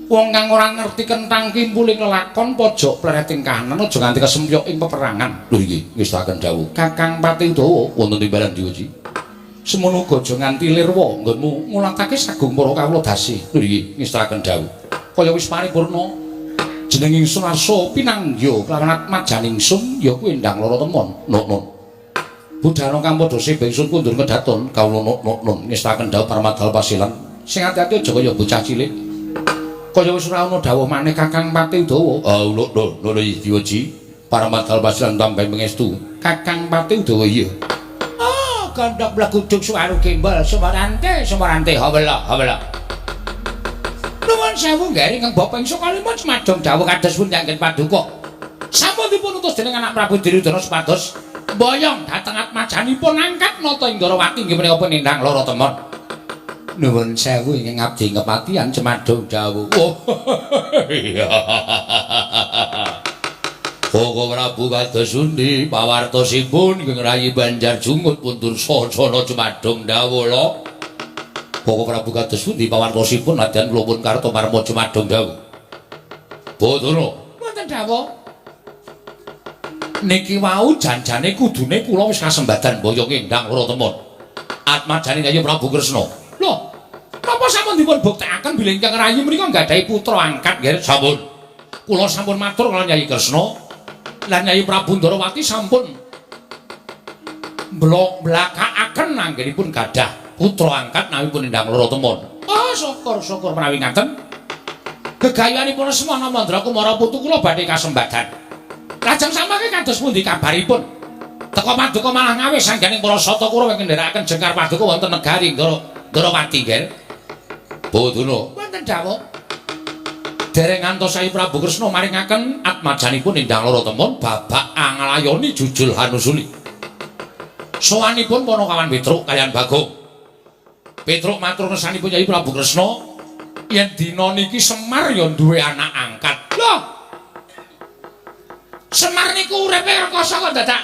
wong kang ora ngerti kentang kimpuling lelakon pojok plereting kahanan aja nganti kesempyok ing peperangan. Lho iki ngestakaken dawuh. Kakang Pati Udawa wonten timbalan diuji. Semono uga aja nganti lirwa nggonmu ngulatake sagung para kawula dasi. Lho iki ngestakaken dawuh. Kaya wis paripurna jeneng ingsun arsa pinangya kelawan atmajan ingsun ya kuwi endang lara temon. Nun. Budhana kang padha sebe ingsun kundur kedaton kawula nun ngestakaken dawuh Parmadal Pasilan. Sing ati-ati aja kaya bocah cilik. Kaya wis ora ana dawuh maneh Kakang Pati Udawa. Ah lho lho lho diuji. Parmadal Pasilan tambahi pangestu. Kakang Pati Udawa iya. Gandhak blegudug suwaru gembol sumarante sumarante hawela hawela. Nuwun sewu nggih ingkang bapa ingsun kalima semadong dawuh kados pundi anggen paduka. Sampun dipun utus dening anak Prabu Duryudana supados mboyong dhateng atmajanipun angkat nata ing Ndorowati inggih menika penindang lara temon. Nuwun sewu ingkang abdi kepatihan semadong dawuh. Oh iya. Koko Prabu kados pundi pawartosipun ingkang rayi Banjar Jungut pundur sasana jumadung dawuh lho. Koko Prabu kados pundi pawartosipun nadyan kula pun kartomarma jumadung dawuh. Bathara wonten dawuh. Niki wau janjane kudune kula wis kasembadan boyong endang lara temon. Atmajane Yayi Prabu Kresna. Lho, napa sampun dipun buktekaken bilih ingkang rayi menika nggadahi putra angkat nggih? Sampun. Kula sampun matur kaliyan Yayi Kresna. Lan Yayi Prabu Ndorowati sampun blakakaken anggenipun gadah putra angkat nawi pun endang lara temon. Oh, syukur-syukur menawi ngaten. Gegayuhanipun Semana Mandra Kumara putu kula badhe kasembadan. Lajeng samangke kados pundi kabaripun? Teka paduka malah ngawis sangganing para sata Kurawa ingkang ndherekaken jengkar paduka wonten negari Ndorowati nggih. Bathara wonten dawuh. Dereng ngantos Sai Prabu Kresna maringaken atmajanipun endang lara temon babak anglayoni jujul hanusuli. Sowanipun Panakawan Petruk kaliyan Bagong. Petruk matur ngersanipun Yai Prabu Kresna yen dina niki Semar ya duwe anak angkat. Lho. Semar niku uripe rekoso kok dadak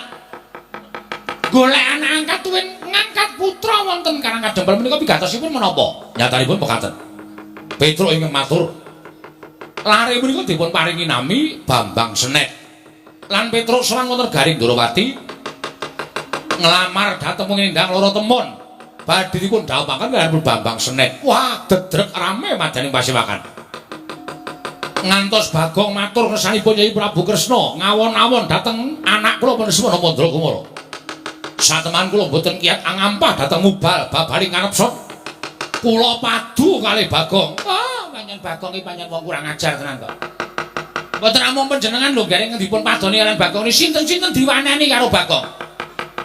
golek anak angkat tuwin ngangkat putra wonten Karang Kadempel menika pigatosipun menapa? Nyatanipun mekaten. Petruk ingkang matur lare menika dipun paringi nami Bambang Senet. Lan Petruk sowan wonten Garing Ndorowati nglamar dhateng Ngendang Loro Temon. Badhe dipun dhawuhaken kaliyan Bambang Senet. Wah, dedrek rame madaning pasewakan. Ngantos Bagong matur kersanipun Yai Prabu Kresna ngawon-awon dhateng anak kula Panesmana Mandra Kumara. Sateman kula mboten kiyat angampah dhateng mubal babaring kanepson. Kula padu kalih Bagong. Ah, pancen Bagong iki pancen wong kurang ajar tenan kok. Mboten namung panjenengan lho gareng dipun padoni kaliyan Bagong niki sinten-sinten diwaneni karo Bagong.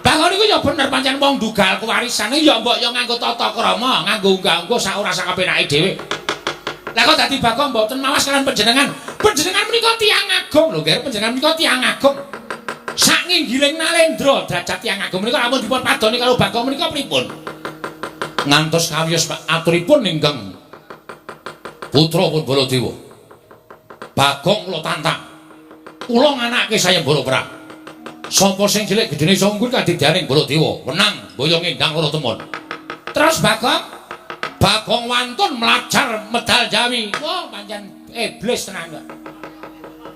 Bagong niku ya bener pancen wong ndugal kewarisane ya mbok ya nganggo tata krama, nganggo unggah-ungguh sak ora sak kepenake dhewe. Lah kok dadi Bagong mboten mawas kaliyan panjenengan. Panjenengan menika tiyang agung lho, Ger. Panjenengan menika tiyang agung. Sak nginggiling nalendra derajat tiyang agung menika lamun dipun padoni karo Bagong menika pripun? Ngantos kawiyos aturipun ingkang putra pun Baladewa. Bagong kula tantang. Kula nganake sayembara perang. Sapa sing cilik gedene iso unggul kadidyaning Baladewa, wenang boyong Endang Loro Temon. Terus Bagong wantun mlajar medal Jawi. Wah, pancen iblis tenan kok.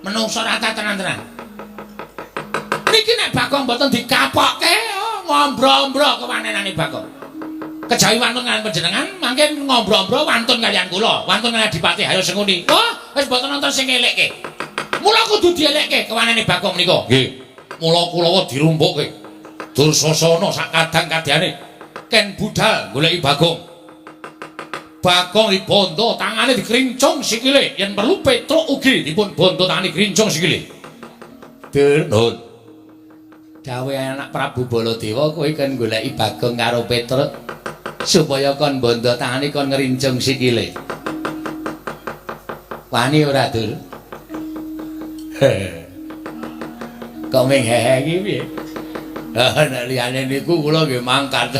Menungso rata tenan-tenan. Niki nek Bagong mboten dikapokke, oh, ngombro-ombro kewanenane Bagong. Kejawi wantun kaliyan panjenengan, mangke ngombro-ombro wantun kaliyan kula, wantun kaliyan Adipati Haryo Sengkuni. Wah, wis mboten nonton sing elekke. Mula kudu dielekke kewanene Bagong menika. Nggih. Mula Kulawa dirumpukke. Dursasana sak kadang kadyane ken budal goleki Bagong. Bagong dibondo tangane dikrincung sikile, yen perlu Petruk ugi dipun bondo tangane krincung sikile. Dur, nuwun. Dawuhe anak Prabu Baladewa kowe kon goleki Bagong karo Petruk supaya kon bondo tangane kon ngrincung sikile. Wani ora, Dur? Kok ming hehe iki piye? Ah, nek liyane niku kula nggih mangkat.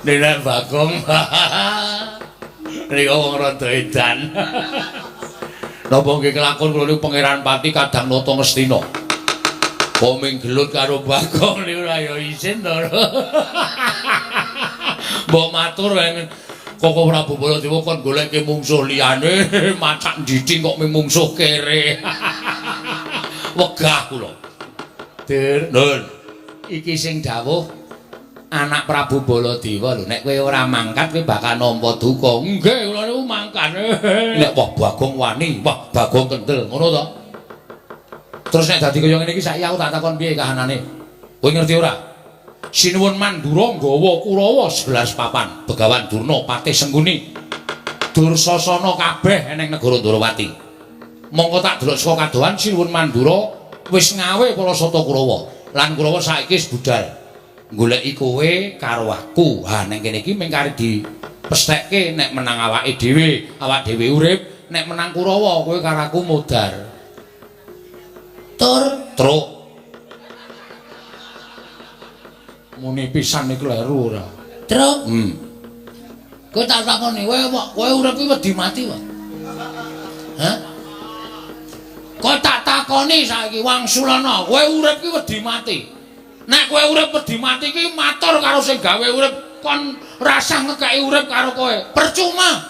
Nek Bagong niku wong rada edan. Napa nggih kelakon kula niku Pangeran Pati kadang nata Ngastina. Kok ming gelut karo Bagong niku ora ya isin to. Mbok matur Koko Prabu Baladewa kon goleke mungsuh liyane, macak ndhidhing kok ming mungsuh kere. Wegah kula. Dur, Nun. Iki sing dawuh anak Prabu Baladewa lho, nek kowe ora mangkat kowe bakal nampa duka. Nggih, kula niku mangkat. Nek wah Bagong wani, wah Bagong kendel, ngono to. Terus nek dadi kaya ngene iki saiki aku tak takon piye kahanane? Kowe ngerti ora? Sinuwun Mandura nggawa Kurawa 11 papan, Begawan Durna, Patih Sengkuni. Dursasana kabeh eneng negara Ndorowati. Mongko tak delok saka kadohan Sinuwun Mandura wis ngawe para sata Kurawa. Lan Kurawa saiki wis budal goleki kowe karo aku. Ha neng kene iki mung kari dipesthekke nek menang awake dhewe, awak dhewe urip, nek menang Kurawa kowe karo aku modar. Tur, truk. Muni pisan iki kleru ora? Truk. Kowe tak takoni, kowe urip iki wedi mati wae. Hah? Kowe tak takoni saiki wangsulana, kowe urip iki wedi mati. Nek kowe urip wedi mati iki matur karo sing gawe urip kon rasah ngekeki urip karo kowe. Percuma.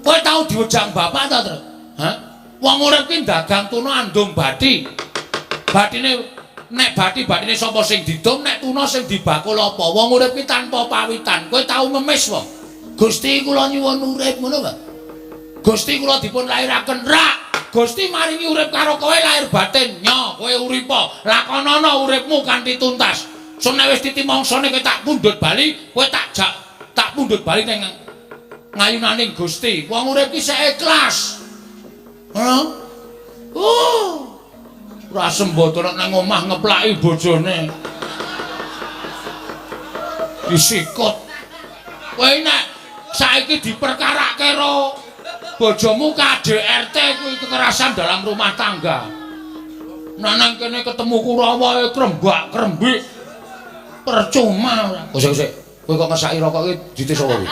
Kowe tau diwejang bapak ta, Truk? Hah? Wong urip ki dagang tuna andum bathi. Bathine nek bathi-bathine sapa sing didum, nek tuna sing dibakul apa? Wong urip ki tanpa pawitan. Kowe tau ngemis wae. Gusti kula nyuwun urip ngono wae. Gusti kula dipun lairaken rak. Gusti maringi urip karo kowe lahir batin. Nyo, kowe uripa. Lakonana uripmu kanthi tuntas. Sun nek wis titi mangsane kowe tak pundhut bali, kowe tak jak tak pundhut bali ning ngayunaning Gusti. Wong urip ki sik ikhlas. Hah? Oh. Ora sembodo nek nang omah ngeplaki bojone. Disikut. Kowe nek saiki diperkarake karo bojomu KDRT kuwi kekerasan dalam rumah tangga. Nek nang kene ketemu Kurawa krembak-krembik. Percuma ora. Oh sik sik. Kowe kok ngesaki rokok iki dite sapa kuwi?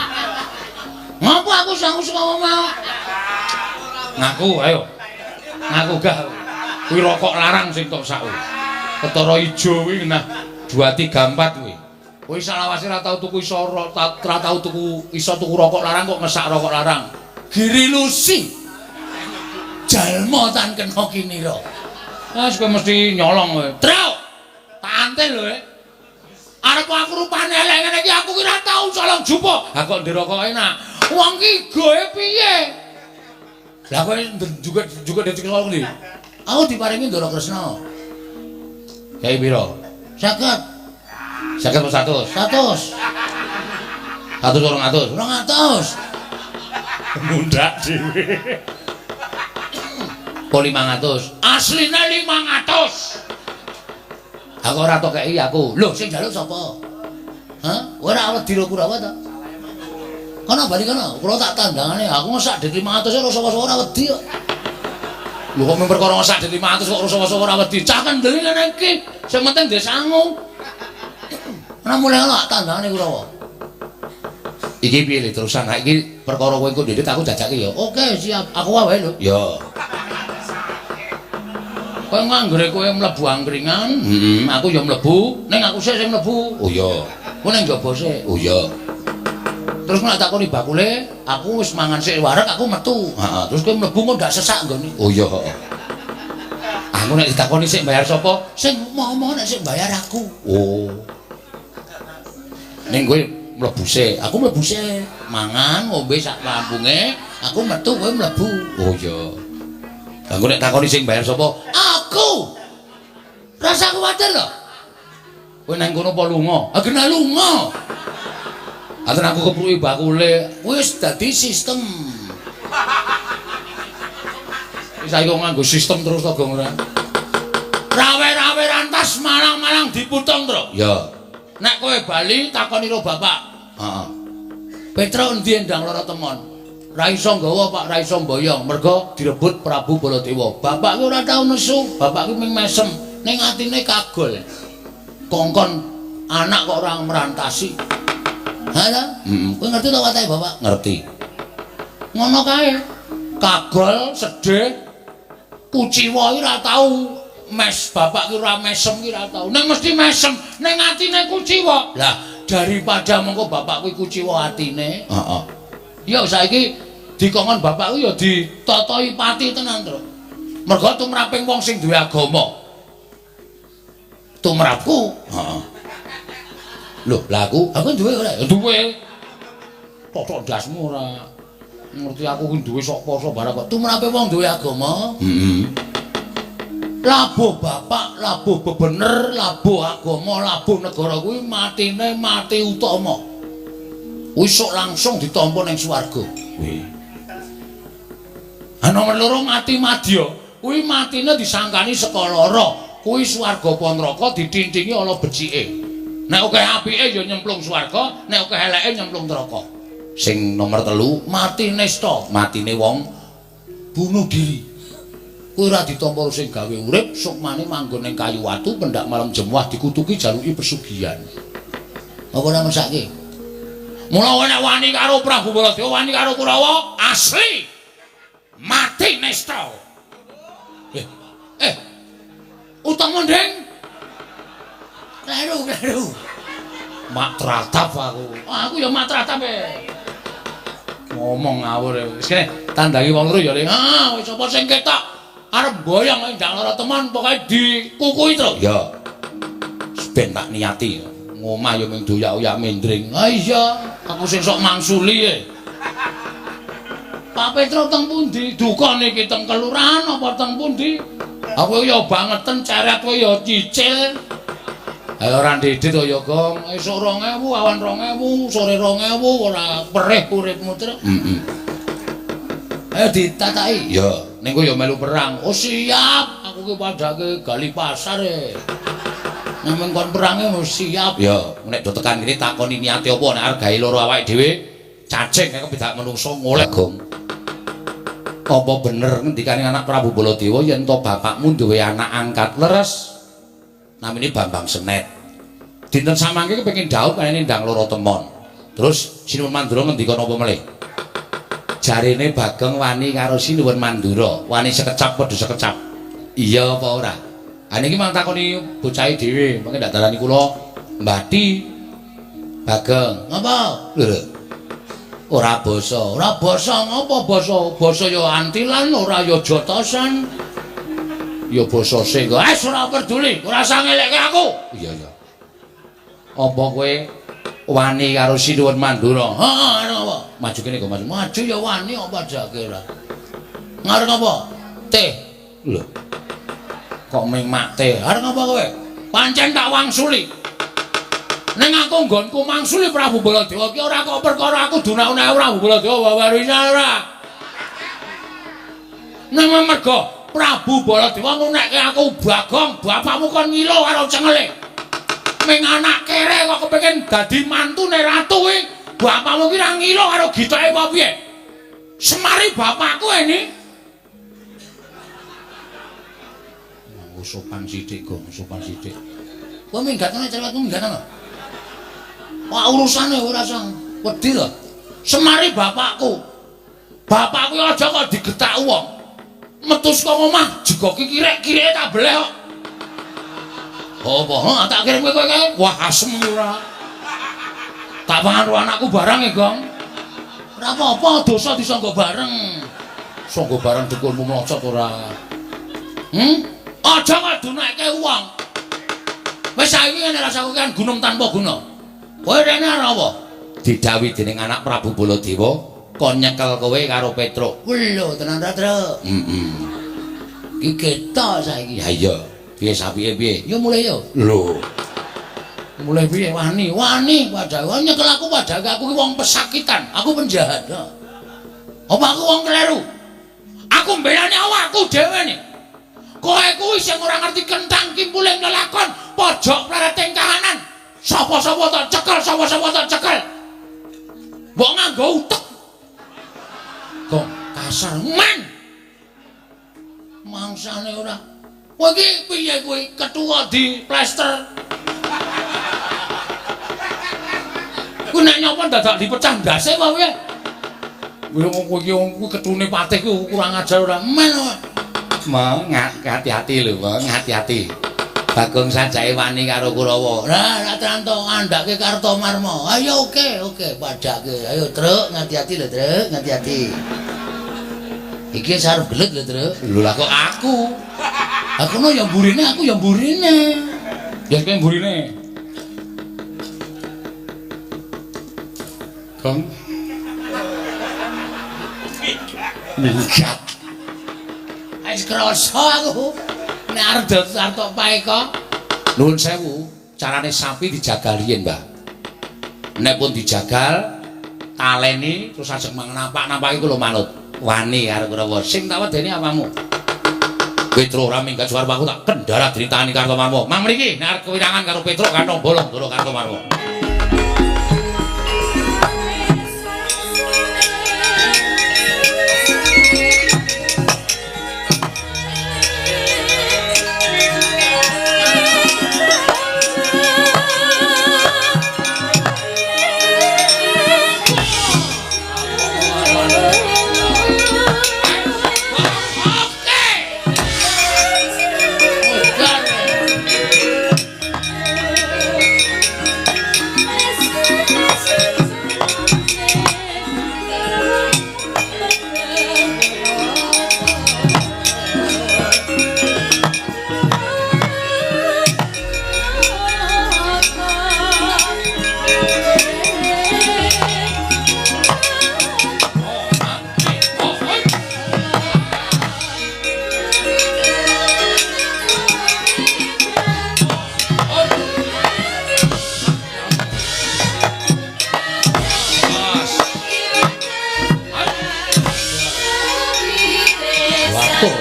Ngapa aku sangu saka mau? Ngaku ayo. Ngaku gah. Kuwi rokok larang sing tok sak kuwi. Ketara ijo kuwi nah 2 3 4 kuwi. Kowe salawase ora tau tuku iso ora tau tuku iso tuku rokok larang kok ngesak rokok larang. Giri Lusi. Jalma tan kena kinira. Ah, kowe mesti nyolong kowe. Truk. Tak antil lho. Arep aku rupane elek ngene iki aku ki ora tau colong jupuk. Ha kok ndirokok enak. Wong ki goe piye? Lah kowe juga juga dicolong ndi? Aku diparingi Ndara Kresna. Kayak piro? 50. 50 apa 100? 100. 100 200? 200. Mundak dhewe. Po 500. Asline 500. Aku ora tok kei aku. Lho, sing njaluk sapa? Hah? Ora wedi ro Kurawa ta? Kono bali kono, kula tak tandangane. Aku ngesak dit 500 ora sapa-sapa ora wedi kok. Lho kok mung perkara ngesak dit 500 kok ora sapa-sapa ora wedi. Cah kendel ngene iki. Sing penting ndek sangu. Ora mulai ngono tak tandangane Kurawa. Iki piye le terusan? Ha iki perkara kowe engko ndedit aku jajake ya. Oke, siap. Aku wae lho. Ya. Kowe nganggere kowe mlebu angkringan, heeh, aku ya mlebu, ning aku sik sing mlebu. Oh iya. Kowe ning njaba sik. Oh iya. Terus nek takoni bakule, aku wis mangan sik wareg, aku metu. Heeh, terus kowe mlebu kok ndak sesak nggone. Oh iya, heeh. Aku nek ditakoni sik bayar sapa? Sing momo nek sik bayar aku. Oh. Ning kowe mlebu sik, aku mlebu sik. Mangan ngombe sak lampunge, aku metu kowe mlebu. Oh iya. Lah engko nek takoni sing bayar sapa? Aku. Rasa kuwatir lho. Kowe nang kono apa lunga? Ah kena lunga. Aten aku kepruki bakule, wis dadi sistem. Wis saiki kok nganggo sistem terus to, Gong ora? Rawe-rawe rantas malang-malang diputung, Tru. Ya. Nek kowe bali takoni karo bapak. Heeh. Petro endi endang lara temon? Ra iso nggawa, Pak, ra iso mboyong, mergo direbut Prabu Baladewa. Bapak ki ora tau nesu, bapak ki mung mesem, ning atine kagol. Kongkon anak kok ora merantasi. Ha ta? Heeh. Kowe ngerti to watake bapak? Ngerti. Ngono kae. Kagol, sedih, kuciwa iki ora tau mes, bapak ki ora mesem ki ora tau. Ning mesti mesem, ning atine kuciwa. Lah, daripada mengko bapak kuwi kuciwa atine, heeh. Ya saiki dikongkon bapak kuwi ya ditatahi pati tenan, Tru. Mergo tumraping wong sing duwe agama. Tumrapku, heeh. Lho, lah aku duwe ora? Ya duwe. Totok ndasmu ora. Ngerti aku ki duwe sok poso barang kok. Tumrape wong duwe agama? Heeh. Labuh bapak, labuh bebener, labuh agama, labuh negara kuwi matine mati utama. Wis sok langsung ditampa ning swarga. Kuwi. Ha nomor loro mati madya. Kuwi matine disangkani saka lara. Kuwi swarga apa neraka ditintingi ala becike. Nek akeh apike ya nyemplung swarga, nek akeh eleke nyemplung neraka. Sing nomor 3 mati nista, matine wong bunuh diri. Kuwi ora ditampa sing gawe urip, sukmane manggon ning kayu watu, pendak malam jemuah dikutuki jaluki pesugihan. Apa ora mesake? Mula nek wani karo Prabu Baladewa, wani karo Kurawa, asli mati nista. Eh, eh. Utama, Ndeng. Kleru, kleru. Mak tratap aku. Aku ya mak tratap e. Ngomong ngawur e. Wis kene tandangi wong loro ya, Le. Ah, wis sapa sing ketok arep mboyong ndang lara teman pokoke dikukui to. Ya. Ben tak niati. Ngomah ya mung doyak-oyak mendring. Ah iya, aku sing sok mangsuli e. Pak Petro teng pundi? Duka niki teng kelurahan apa teng pundi? Aku ya bangeten ceret kowe ya cicil. Ayo ora ndedit to ya, Gong. Esuk 2000, awan 2000, sore 2000 ora perih uripmu, Tru. Heeh. Ayo ditataki. Ya, ning kowe ya melu perang. Oh siap, aku ki padhake gali pasar e. Nek kon perange wis siap. Ya, nek do tekan kene takoni niate apa nek arep gawe loro awake dhewe, cacing kaya kebedak menungso ngoleh, Gong. Apa bener ngendikane anak Prabu Baladewa yen to bapakmu duwe anak angkat leres? Namine Bambang Senet. Dinten samangke kepengin dhaup kene ndang loro temon. Terus Sinuwun Mandura ngendika napa melih? Jarene Bageng wani karo Sinuwun Mandura, wani sekecap padha sekecap. Iya apa ora? Ha niki mang takoni bocahe dhewe, mangke ndak darani kula Mbati. Bageng. Ngapa? Lho. Ora basa. Ora basa ngapa basa? Basa ya antilan, ora ya jotosan. Ya basa sing. Wes ora peduli, ora usah ngelekke aku. Iya iya. Apa kowe wani karo Sinuwun Mandura? Heeh, arep apa? Maju kene kok maju. Maju ya wani apa jake ora. Ngarep apa? Teh. Lho. Kok ming mak teh? Arep apa kowe? Pancen tak wangsuli. Ning aku nggonku mangsuli Prabu Baladewa ki ora kok perkara aku dunakune Prabu Baladewa wawarina ora. Ning mergo Prabu Baladewa ngunekke aku Bagong, bapakmu kon ngilo karo cengele. Ming anak kere kok kepengin dadi mantune ratu kuwi, bapakmu ki ra ngilo karo gitoke apa piye? Semari bapakku ini. Oh, sopan sithik, Gong, sopan sithik. Kowe minggat ana cerewetmu minggat ana. Wah, urusane ora usah wedi lho. Semari bapakku. Bapakku aja kok digetak wong. Metu saka omah jego kikirek-kireke tak beleh kok. Apa? Heh, tak kirim kowe kae. Wah, asem iki ora. Tak pangan karo anakku barang e, Gong. Ora apa-apa, dosa disangga bareng. Sangga bareng dukunmu mlocot ora. Aja kok dunake wong. Wis saiki ngene rasaku kan gunung tanpa guna. Kowe rene arep apa? Didhawuhi dening anak Prabu Baladewa kon nyekel kowe karo Petruk. Lho, tenan ra, Truk? Heeh. Iki ketok saiki. Ha iya. Piye sapike piye? Yo mulih yo. Lho. Mulih piye? Wani, wani padahal nyekel aku padahal aku ki wong pesakitan, aku penjahat. Apa aku wong kleru? Aku mbelani awakku dhewe nih. Kowe kuwi sing ora ngerti kentang kimpuling lelakon, pojok plereting kahanan. Sapa-sapa tak cekel, sapa-sapa tak cekel. Mbok nganggo utek. Kok kasar men. Mangsane ora. Kowe iki piye kowe ketua di plester? Kuwi nek nyapa dadak dipecah ndase apa piye? Wong kowe iki wong kuwi ketune patih kuwi kurang ajar ora men. Meng, hati-hati lho, Meng, hati-hati. Bagong sajake wani karo Kurawa. Lah, ra tranto ngandhake Kartomarma. Ayo oke, oke, padhake. Ayo, Truk, ngati-hati lho, Truk, ngati-hati. Iki arep gelut lho, Truk. Lho lah kok aku. Aku no ya mburine, aku ya mburine. Ya kowe mburine. Gong. Minggat. Wis krasa aku. Nek arep arep tok paeka. Nuwun sewu, carane sapi dijagal riyin, Mbah. Nek pun dijagal, taleni terus ajeng napak-napaki kula manut. Wani karo Kurawa. Sing tak wedeni apamu? Petruk ora minggat suwarpaku tak kendala dritani Kartomarma. Mang mriki nek arep kewirangan karo Petruk kantong bolong ndoro Kartomarma.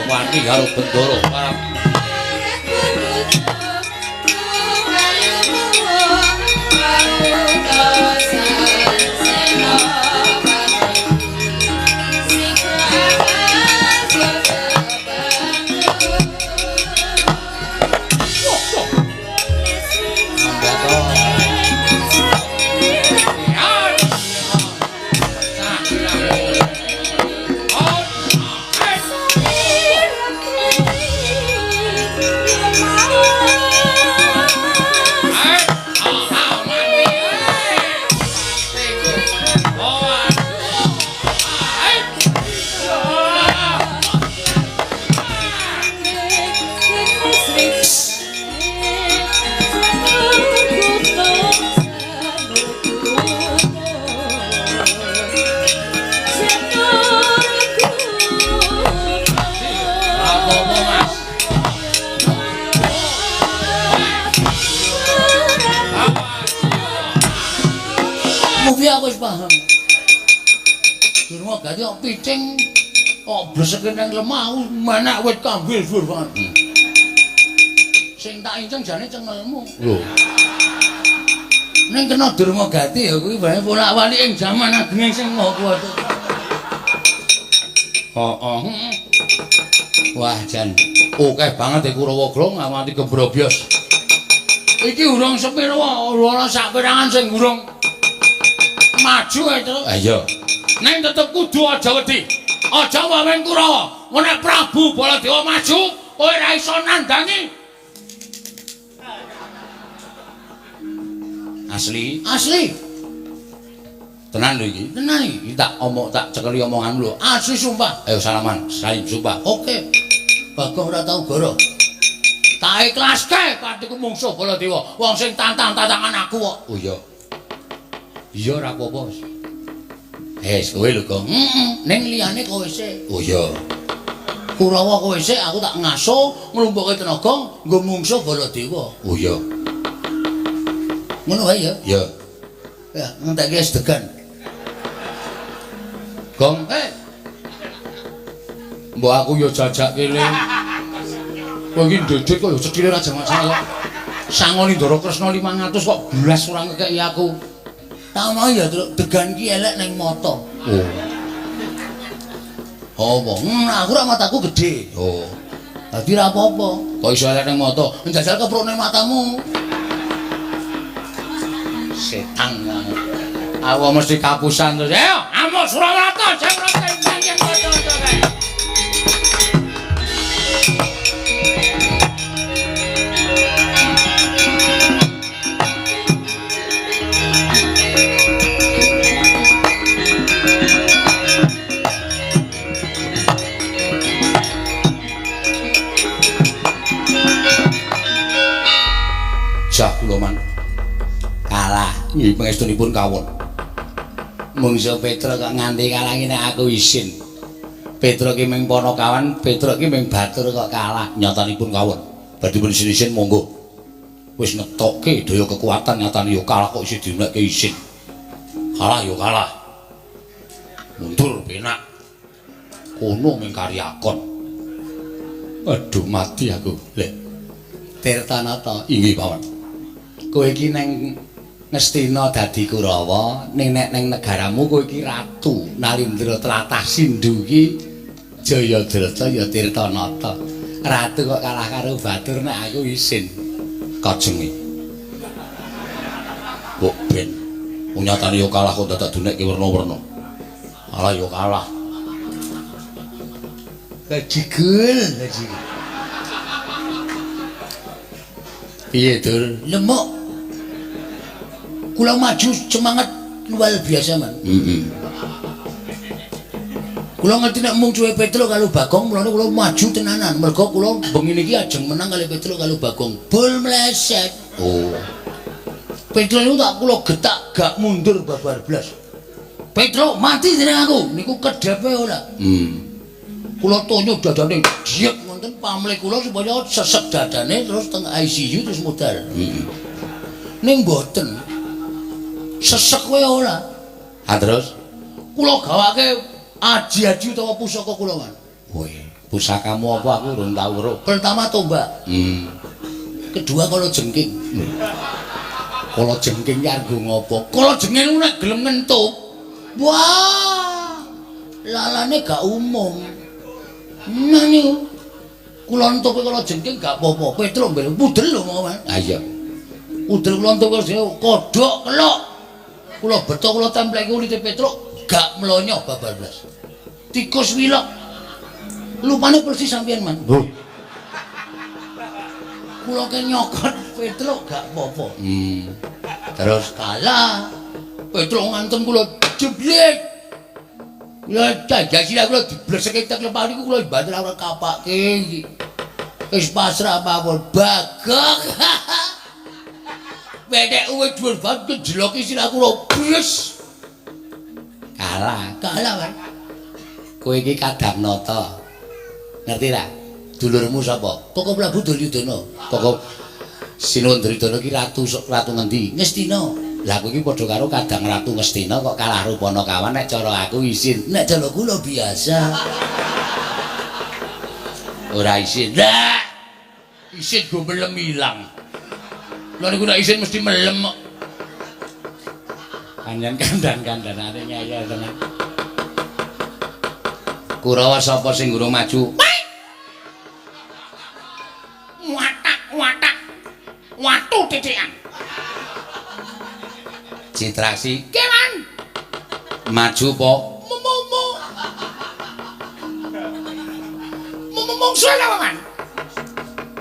Wani karo Bendoro para Awakmu piye aku wis paham. Durma Gati kok picing kok bleseke nang lemah aku menek wit kambil dhuwur banget. Sing tak inceng jane cengelmu. Lho. Ning kena Durma Gati ya kuwi bae bolak-balik ing jaman ageng sing Maha Kuwasa. Heeh. Wah jan akeh banget e Kurawa Grong nganti gembrobyos. Iki urung sepiro ora sak perangan sing urung maju ae to. Ha iya. Ning tetep kudu aja wedi. Aja waweng Kurawa. Nek Prabu Baladewa maju, kowe ora iso nandangi. Asli, asli. Tenan lho iki. Tenan iki. Tak omong tak cekeli omonganmu lho. Asli sumpah. Ayo salaman, salim sumpah. Oke. Bagong ora tau goro. Tak ikhlaske patiku mungsuh Baladewa. Wong sing tantang-tantangan aku kok. Oh iya. Iya ora apa-apa. Wis kowe lho, Gong. Heeh. Ning liyane kowe sik. Oh iya. Kurawa kowe sik aku tak ngaso nglumpukke tenaga nggo mungsuh Baladewa. Oh iya. Ngono wae ya? Iya. Ya, ngentekke es degan. Gong, eh. Mbok aku ya jajak kene. Kowe iki ndedit kok ya cethile ra jamak-jamak kok. Sangoni Ndara Kresna 500 kok blas ora ngekeki aku. Tak mau ya, Truk, degan ki elek ning mata. Oh. Apa? Aku ra mataku gedhe. Oh. Dadi ra apa-apa. Kok iso elek ning mata? Njajal kepruk ning matamu. Setan. Aku mesti kapusan terus. Ayo, amuk Surawarta, sing ora tembang yang kaca-kaca kae. Jah kula man. Kalah nggih pangestunipun kawon. Mungsuh Petruk kok nganti kalah ngene aku isin. Petruk ki ming panakawan, Petruk ki ming batur kok kalah. Nyatanipun kawon. Badhe pun isin-isin monggo. Wis ngetokke daya kekuatan nyatane ya kalah kok isih dinekke isin. Kalah ya kalah. Mundur penak. Kono ming karyakon. Aduh mati aku. Lek Tirtanata inggih pawon. Kowe iki neng Ngastina dadi Kurawa, ning nek neng negaramu kowe iki ratu Nalindra tlatah Sindhu iki Jayadrata ya Tirtanata. Ratu kok kalah karo batur nek aku isin. Kajenge. Kok ben nyatane ya kalah kok dadak dunekke werna-werna. Kalah ya kalah. Bajigul, bajigul. Piye, Dur? Lemuk. Kula maju semangat luar biasa, Man. Heeh. Kula ngerti nek mungsuhe Petruk karo Bagong, mulane kula maju tenanan. Mergo kula bengi niki ajeng menang kali Petruk karo Bagong. Bul mleset. Oh. Petruk niku tak kula getak gak mundur babar blas. Petruk mati dening aku. Niku kedhepe ora. Kula tonyo dadane diek wonten pamle kula supaya sesek dadane terus teng ICU terus modal. Heeh. Ning mboten. Sesek kowe ora. Ha terus kula gawake aji-aji utawa pusaka kula, Man. Woi, pusakamu apa aku urung tau weruh. Pertama tombak. Kedua kala jengking. Kala jengking ki arep ngopo? Kala jengking nek gelem ngentup. Wah. Lalane gak umum. Nah niku. Kula entupe kala jengking gak apa-apa. Petruk mbel pudel lho, Man. Ha iya. Udel kula entup kala jengking kodhok kelok. Kula beto kula templeki kulite Petruk gak mlonyo babar blas. Tikus wilok. Lupane persis sampeyan, Man. Lho. Kula ke nyokot Petruk gak apa-apa. Terus kalah. Petruk ngantem kula jeblek. Kula jajah sirah kula dibleseke tek lepah niku kula mbanter ora kapake iki. Wis pasrah mawon Bagong. Wedek uwe dhuwur banget kejeloki sirah kula bres. Kalah, kalah, Man. Kowe iki Kadamnata. Ngerti ra? Dulurmu sapa? Koko Prabu Duryudana. Koko Sinuwun Duryudana iki ratu ngendi? Ngastina. Lah aku iki padha karo Kadang Ratu Ngastina kok kalah rupana kawan nek cara aku isin. Nek cara kula biasa. Ora isin. Lah isin go melem ilang. Lha niku nek isin mesti melem kok. Kanyan kandan-kandanane ngeyel tenan. Kurawa sapa sing gurung maju? Watak watak. Watu titikan. Citraksi Kewan. Maju po. Mu. Mungsuhe apa, Man?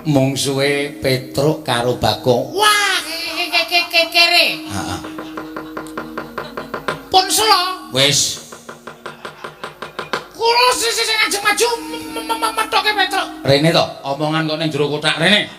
Mungsuhe Petruk karo Bagong. Wah, kere. Heeh. Pun selo. Wis. Kula sing ajeng maju methoke Petruk. Rene to, omongan kok ning jero kothak rene.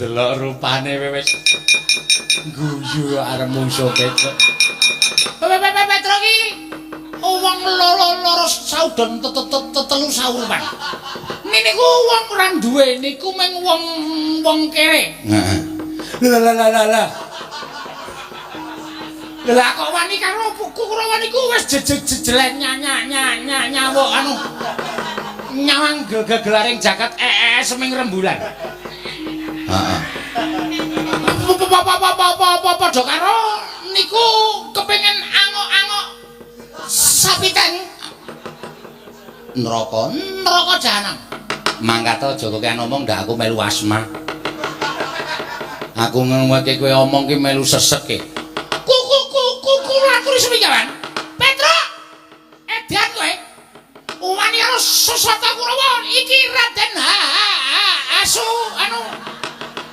Delok rupane wis guyu arep mungsuh Petruk. Petruk iki wong loro saudon telu saurupan. Niku wong ora duwe niku mung wong kere. Heeh. Lah lah. Lah kok wani karo Kurawa niku wis jejelen nyawuk anu nyawang gegelaring jagat seming rembulan. Heeh. Padha karo niku kepengin angok-angok sapiten neraka neraka jahanam. Mangkat aja kokean omong ndak aku melu asma. Aku ngeweke kowe omong ki melu sesek ki. Ku aturi seminggawan. Petruk. Edan kowe. Wani karo Sasata Kurawa iki Raden Asu anu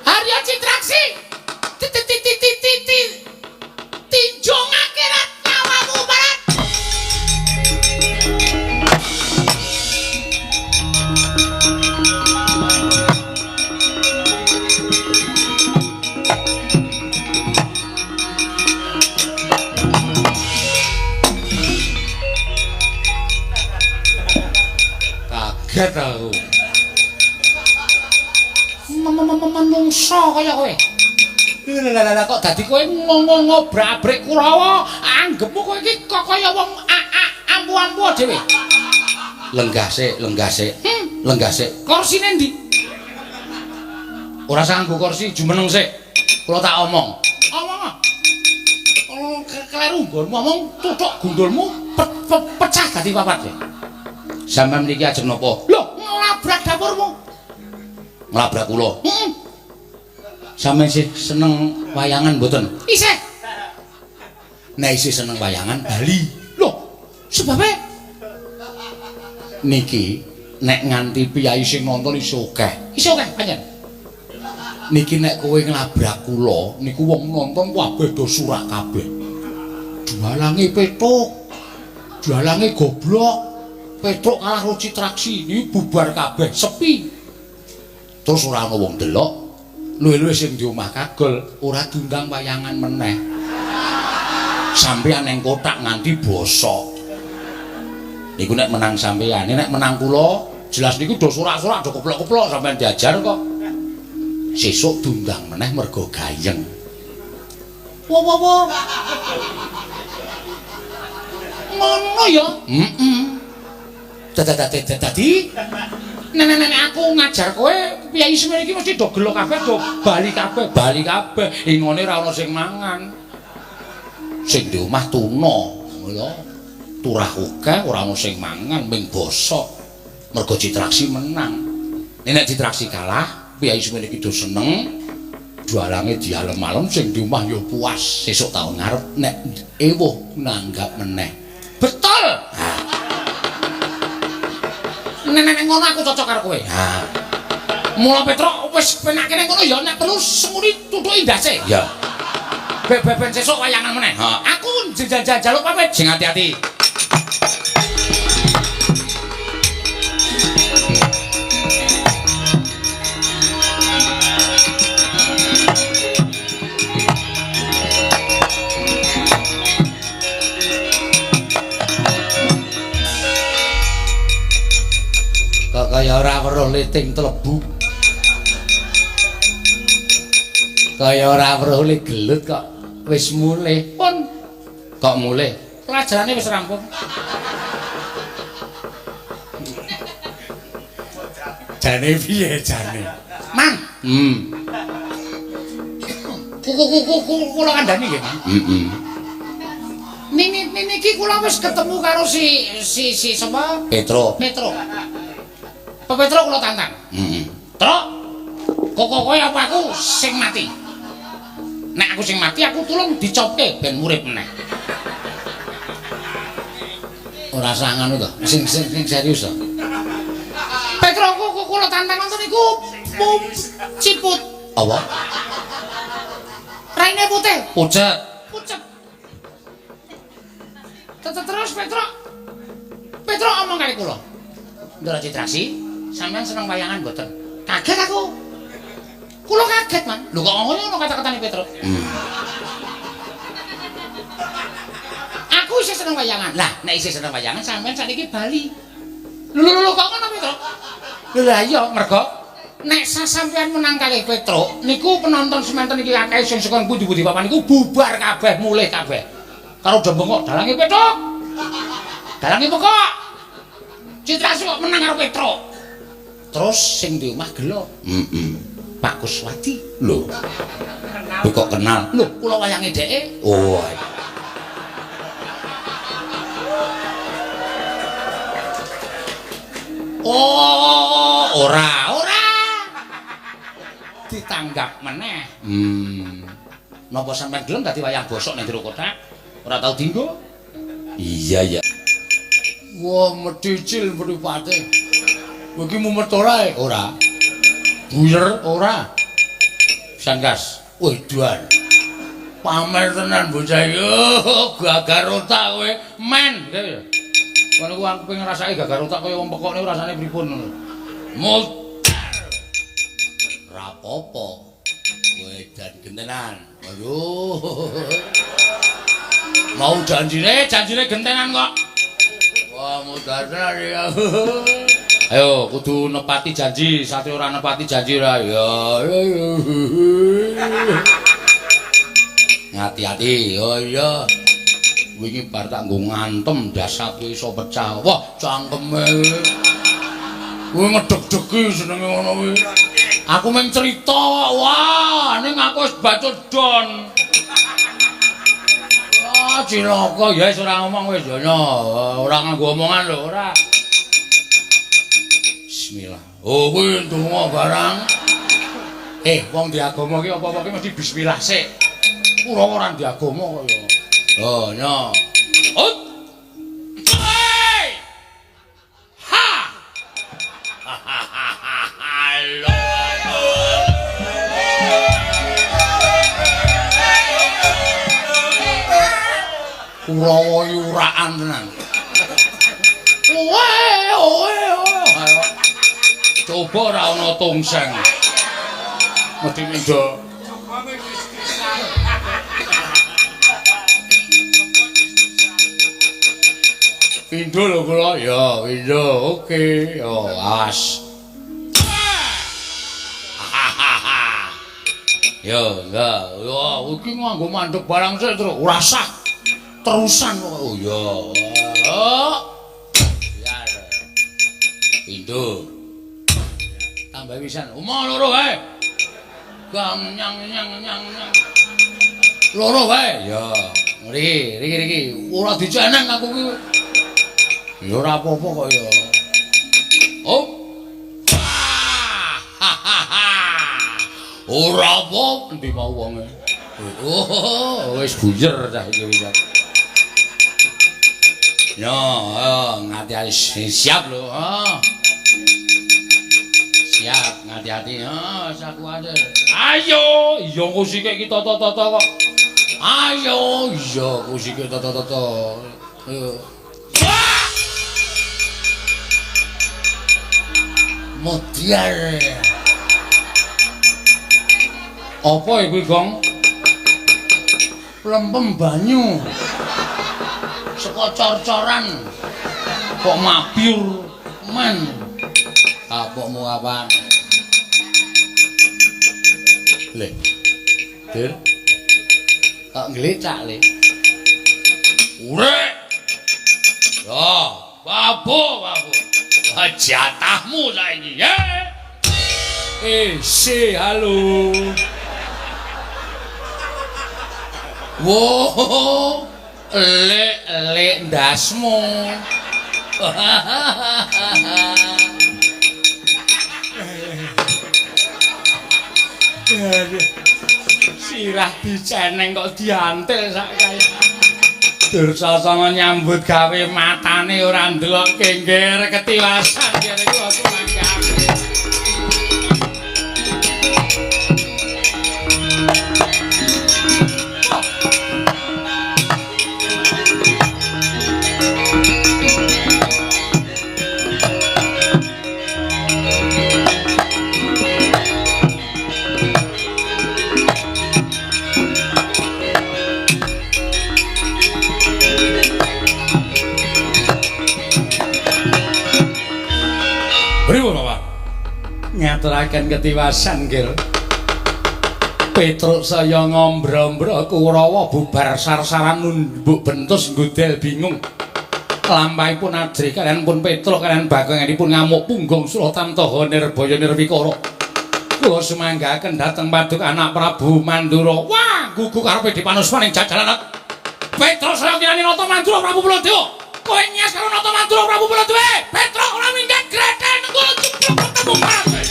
Arya Citraksi. Tinjung akhirat nyawamu barat. Kaget aku. Menungso kaya kowe. Lah kok dadi kowe ngobrak-abrik Kurawa, anggepmu kowe iki kok kaya wong ampu-ampu dhewe. Lenggah sik, lenggah sik. Lenggah sik. Korsine ndi? Ora usah nganggo kursi, jumeneng sik. Kula tak omong. Omong. Oh, kleru nggonmu omong tuthuk gundulmu pecah dadi papat. Sampeyan mriki ajeng napa? Lho, nglabrak dapurmu. Nglabrak kula. Heeh. Sampeyan sih seneng wayangan mboten? Isih. Nek isih seneng wayangan bali. Lho, sebabe niki nek nganti piyai sing nonton isih akeh. Isih akeh pancen. Niki nek kowe nglabrak kula niku wong nonton kabeh do surak kabeh. Dalange Petruk. Dalange goblok. Petruk kalah karo Citraksi, niki bubar kabeh, sepi. Terus ora ana wong delok. Luwih-luwih sing di omah kagol ora diundang wayangan meneh. Sampeyan ning kothak nganti bosok. Niku nek menang sampeyan, nek menang kula jelas niku do sorak-sorak do keplok-keplok sampeyan diajar kok. Sesuk diundang meneh mergo gayeng. Wo wo wo. Ngono ya? Heeh. Dadi nek aku ngajar kowe piyai semene iki mesti do gelo kabeh do bali kabeh, bali kabeh. Ingone ora ana sing mangan. Sing di omah tuna, ya. Turah akeh ora ana sing mangan ming bosok. Mergo Citraksi menang. Nek Citraksi kalah, piyai semene iki do seneng. Dalange dialem-alem sing di omah ya puas. Sesuk taun ngarep nek ewuh nanggap meneh. Betul. Nek ngono aku cocok karo kowe. Ha. Mula Petruk wis penake ning kono ya nek perlu semuni tutuki ndase. Ya. Ben sesuk wayangan meneh. Aku njaluk pamit. Sing ati-ati. mleting telebu. Kaya ora weruh le gelut kok wis mulih. Pun kok mulih? Pelajarane wis rampung. Jane piye jane? Mang. Kula kandhani nggih, Mang. Heeh. Nini niki kula wis ketemu karo si sapa? Petro. Petro. Pak Petro kula tantang. Heeh. Truk. Kok kowe apa aku sing mati? Nek aku sing mati aku tulung dicopke ben urip meneh. Ora usah ngono to. Sing serius to. Petro kula tantang nonton niku ciput. Apa? Raine putih. Pucet. Pucet. Terus Petro. Petro omong kali kula. Ndara Citraksi, sampean seneng wayangan mboten? Kaget aku. Kula kaget, Man. Lho kok ngono kata-katane Petro? Aku isih seneng wayangan. Lah, nek isih seneng wayangan sampean sakniki bali. Lho lho kok ngono Petro? Lho lah iya, mergo nek sasampean menang kalih Petro, niku penonton semanten iki akeh sing saka pundi-pundi papan niku bubar kabeh, mulih kabeh. Karo do bengok dalange Petro. Dalange pokok. Citraksi kok menang karo Petro. Terus sing di omah gelo. Heeh. Pak Kuswati. Lho. Lho kok kenal? Lho, kula wayange dheke. Oh. Oh, ora, ora. Ditanggap meneh. Napa sampean gelem dadi wayang bosok ning jero kotak? Ora tau dinggo? Iya, iya. Wah, medhicil mripate. Kowe iki mumet ora? Ora. Buyer ora. Sangkas. Wedan. Pamer tenan bocah iki. Oh, gagar otak kowe. Men. Ngono ku aku pengen ngrasake gagar otak kaya wong pekok niku rasane pripun ngono. Mutar. Rapopo. Wedan gentenan. Aduh. Mau janjine, janjine gentenan kok. Wah, mutar tenan ya. Ayo kudu nepati janji, sate ora nepati janji ora. Ya. Ngati-ati. Oh iya. Wingi bar tak nggo ngantem dasar iso pecah. Wah, cangkeme. Kuwi ngedeg-degi senenge ngono kuwi. Aku mung cerita, wah, ning aku wis bacut don. Wah, cilaka ya wis ora ngomong wis ya. Ora nganggo omongan lho, ora. Bismillah. Oh, kuwi ndonga barang. Wong di agama ki apa-apa ki mesti bismillah sik. Ora ora di agama kok ya. Oh, nya. Ut. Hey! Ha. Halo. Kurawa yuraan tenan. Owe, owe, owe. Coba ora ana tongseng. Mesti mendo. Pindho lho kula. Ya, pindho. Oke. Yo, awas. Yo, enggak. Yo, iki nganggo mandek barang sik terus ora sah. Terusan kok. Oh ya. Oh. Ya. Pindho. Tambah pisan. Omah loro wae. Gang nyang nyang nyang nyang. Loro wae. Ya. Riki, riki riki. Ora diceneng aku ki. Ya ora apa-apa kok ya. Oh. Ora apa endi mau wonge. Oh, wis buyer cah iki wis. Ya, ngati-ati siap lho. Siap, ngati-ati. Ha, aku aja. Ayo, iya kusike iki tata-tata kok. Ayo, iya kusike tata-tata. Ayo. Modiar. Apa iku, Gong? Lempem banyu. Saka cor-coran. Kok mabyur men. Kapokmu kapan? Le. Dir. Kok nglecak le? Urek. Ya, babu, babu. Jatahmu saiki, ya. Si halo. Wo, lek-lek ndasmu. Sirah diceneng kok diantil sak kae. Dursasana nyambut gawe matane ora ndelok kengger ketiwasan kene iki aku mangkane. Pripun, Bapak? Ngaturaken ketiwasan, Nggir. Petruk saya ngombro-ombro Kurawa bubar sarsaran numbuk bentus nggudel bingung. Lampahipun ajrih kalian pun Petruk kalian bagonganipun ngamuk punggung Sultan Taha Nirbaya Nirwikara. Kula sumanggaken dhateng paduk anak Prabu Mandura. Wah, gugu karepe dipanusmaning jajalan. Petruk saya kirani Nata Mandura Prabu Baladewa. Kowe nyas karo Nata Mandura Prabu Baladewa. Petruk ora minggat gretel nenggala jeblok ketemu mate.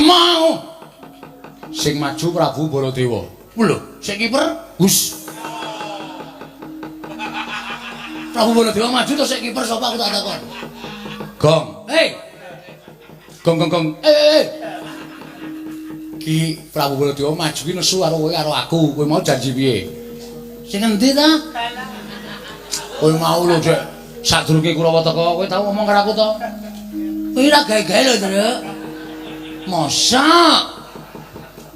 Mau sing maju Prabu Baladewa. Lho, sing kiper Gus. Prabu Baladewa maju to sing kiper sapa aku tak takon. Gong. Hei. Gong gong gong. Eh. Ki Prabu Baladewa maju ki nesu karo kowe karo aku. Kowe mau janji piye? Sing endi ta? Kowe mau lho, Dek. Sadurunge Kurawa teka, kowe tau ngomong karo aku to? Kowe ora gawe-gawe lho, Truk. Masa?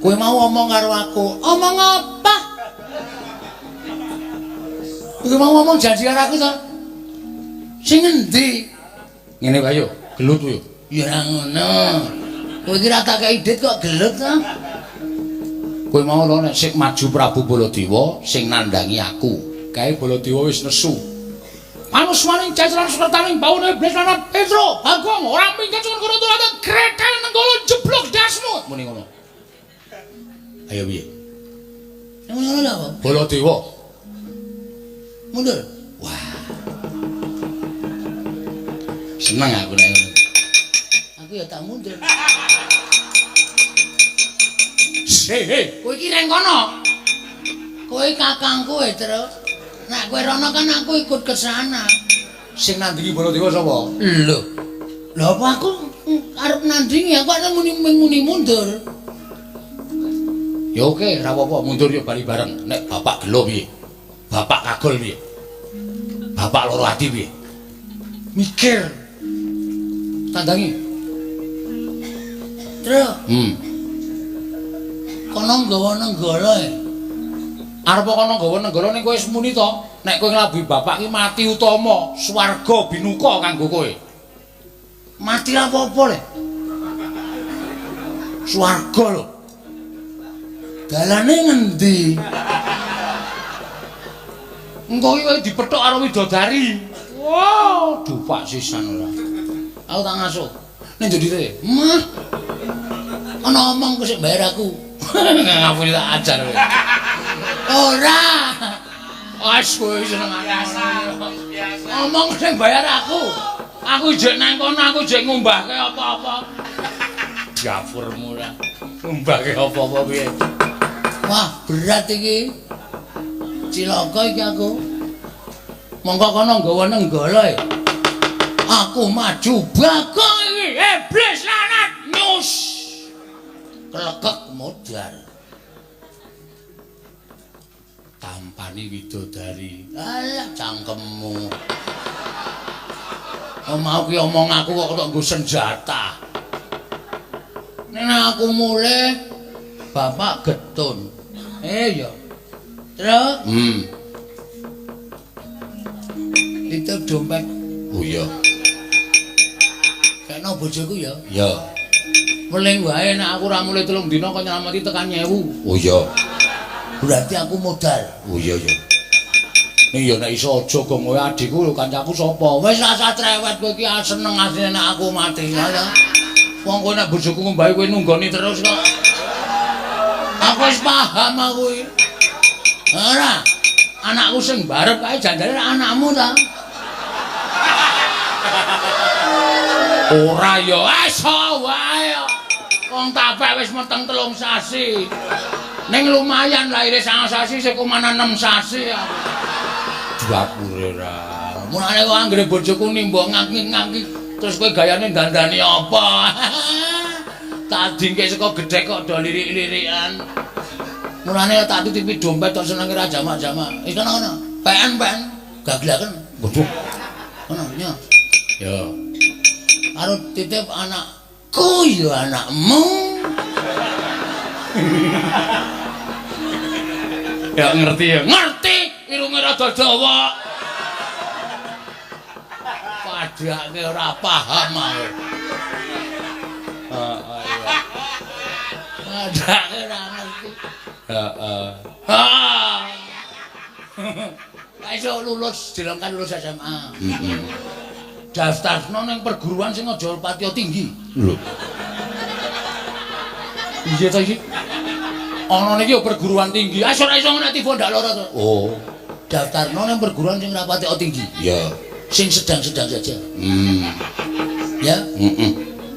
Kowe mau ngomong karo aku. Omong apa? Kowe mau ngomong janji karo aku to? Sing endi? Ngene wae yo, gelut yo. Ya ora ngono. Kowe iki ora tak kei dit kok gelut to? Kowe mau lho nek sing maju Prabu Baladewa sing nandhangi aku. Kae Baladewa wis nesu. Panusmaning jajaran sukertaning baune iblis lan Petruk, Bagong ora minggat suwun kono turate gretel nenggala jeblok dasmu. Muni ngono. Ayo piye? Ngono lho apa? Baladewa. Mundur. Wah. Seneng aku nek ngono. Aku ya tak mundur. Hei, kowe iki reng kono. Kowe kakangku e, Truk. Nek kowe rono kan aku ikut ke sana. Sing nandingi Baladewa sapa? Lho. Lho apa aku arep nandingi aku arep muni mundur. Ya oke, ora apa-apa, mundur yo bali bareng. Nek bapak gelo piye? Bapak kagol piye? Bapak loro ati piye? Mikir. Tandangi. Truk. Kono nggawa nenggala e. Arep kono nggawa nenggala ning kowe wis muni to? Nek kowe nglabuhi bapak ki mati utama, swarga binuka kanggo kowe. Mati ra apa-apa le. Swarga lho. Dalane ngendi? Engko iki kowe dipethuk karo widodari. Wow, dupak sisan ora. Aku tak ngasuh. Ning jodire. Mah. Ana omong kok sik bayar aku. Ngapune tak ajar kowe. Ora. Wes kowe seneng biasa. Omong sing bayar aku. Aku jek nang kono aku jek ngumbahke apa-apa. Dapurmu ora. Ngumbahke apa-apa piye? Wah, berat iki. Cilaka iki aku. Mongko kono nggawa nenggala e. Aku maju Bagong iki. Iblis lanat nyus. Kelekek modar. Tampani widodari. Alah cangkemmu. Oh, mau ki omong aku kok tok nggo senjata. Nek aku mulih bapak getun. Ya. Truk. Itu dompet. Oh iya. Kena bojoku ya. Iya. Weling wae nek aku ora mulih 3 dina kok nylameti tekan 1000. Oh iya. Berarti aku modal. Oh iya iya. Ning ya nek iso aja gong kowe adikku lho kancaku sapa? Wis rasa trewet kowe iki seneng asline nek aku mati. Ya. Wong kowe nek bojoku ngombahi kowe nunggoni terus kok. Aku wis paham aku iki. Ora. Anakku sing barep kae jandane anakmu ta. Ora ya, iso wae. Wong tapek wis meteng 3 sasi. Ning lumayan lahire 9 sasi sik kumana 6 sasi aku. Dapure ra. Mulane kok anggere bojoku nimba ngaki-ngaki terus kowe gayane dandani apa? Tak dingke saka gedhek kok do lirik-lirikan. Mulane tak titipi dompet tok senenge ra jamak-jamak. Wis kono-kono. PN-PN gaglaken. Waduh. Kono nya. Ya. Karo titip anakku ya anakmu. Ya ngerti ya. Ngerti, irunge rada dawa. Padake ora paham aku. Heeh iya. Padake ora ngerti. Heeh. Ha. Lah iso lulus, dilongkan lulus SMA. Heeh. Daftarno ning perguruan sing aja patiya tinggi. Lho. Iya ta iki? Ana niki ya perguruan tinggi. Ah ora iso nek tiba ndak lara to. Oh. Daftarno ning perguruan sing ora patiya tinggi. Iya. Sing sedang-sedang saja. Hmm. Ya? Heeh.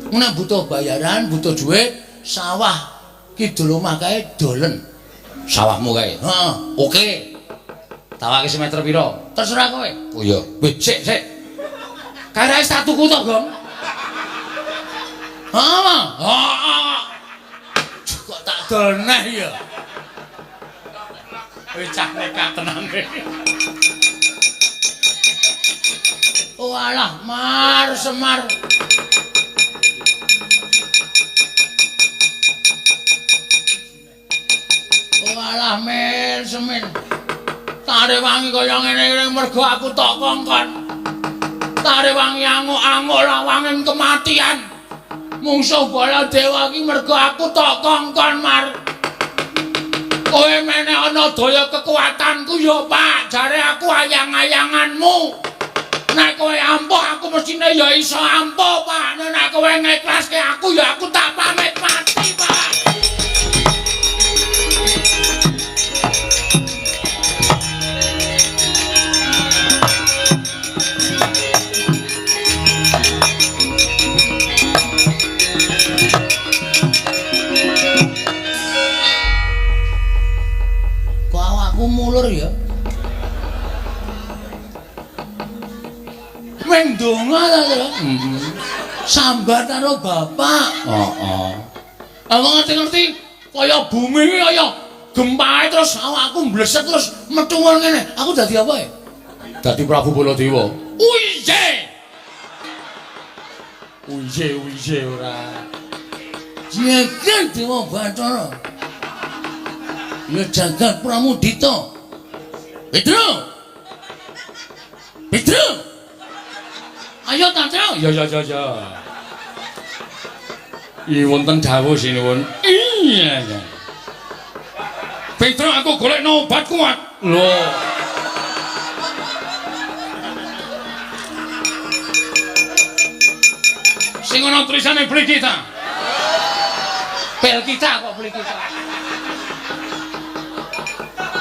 Nek butuh bayaran, butuh duit, sawah kidul omah kae dolen. Sawahmu kae? Heeh. Oke. Tawake semeter pira? Terserah kowe. Oh iya. Wih, sik, sik. Kae wis tak tuku to, Gong? Heeh. Heeh. Kok tak dol neh ya. Wis cah nekat tenan. Oh alah, Mar Semar. Oh alah, Mir Semin. Tarewangi kaya ngene iki mergo aku tok kongkon. Tarewangi anguk-anguk lawangen kematian. Mungsuh Baladewa iki mergo aku tok kongkon, Mar. Kowe meneh ana daya kekuatanku ya, Pak. Jare aku ayang-ayanganmu. Nek kowe ampuh aku mestine ya iso ampuh, Pak. Nek kowe ngeklaske aku ya aku tak pamit mati, Pak. Kok awakku mulur ya? Meng donga ta to? Sambat karo bapak. Heeh. Aku ngerti-ngerti kaya bumi iki kaya gempae terus awakku mbleset terus metu ngene. Aku dadi apa ya? Dadi Prabu Baladewa. Uiye. Uiye uiye ora. Jagat Dewa Bathara. Ya jagat Pramudita. Petro. Petro. Ayo Tantro. Ya ya ya ya. Iki wonten dawuh sinuwun. Iya ya. Petro aku golekno obat kuat. Lho. Sing ana tulisane beli kita. Bel kita kok beli kita.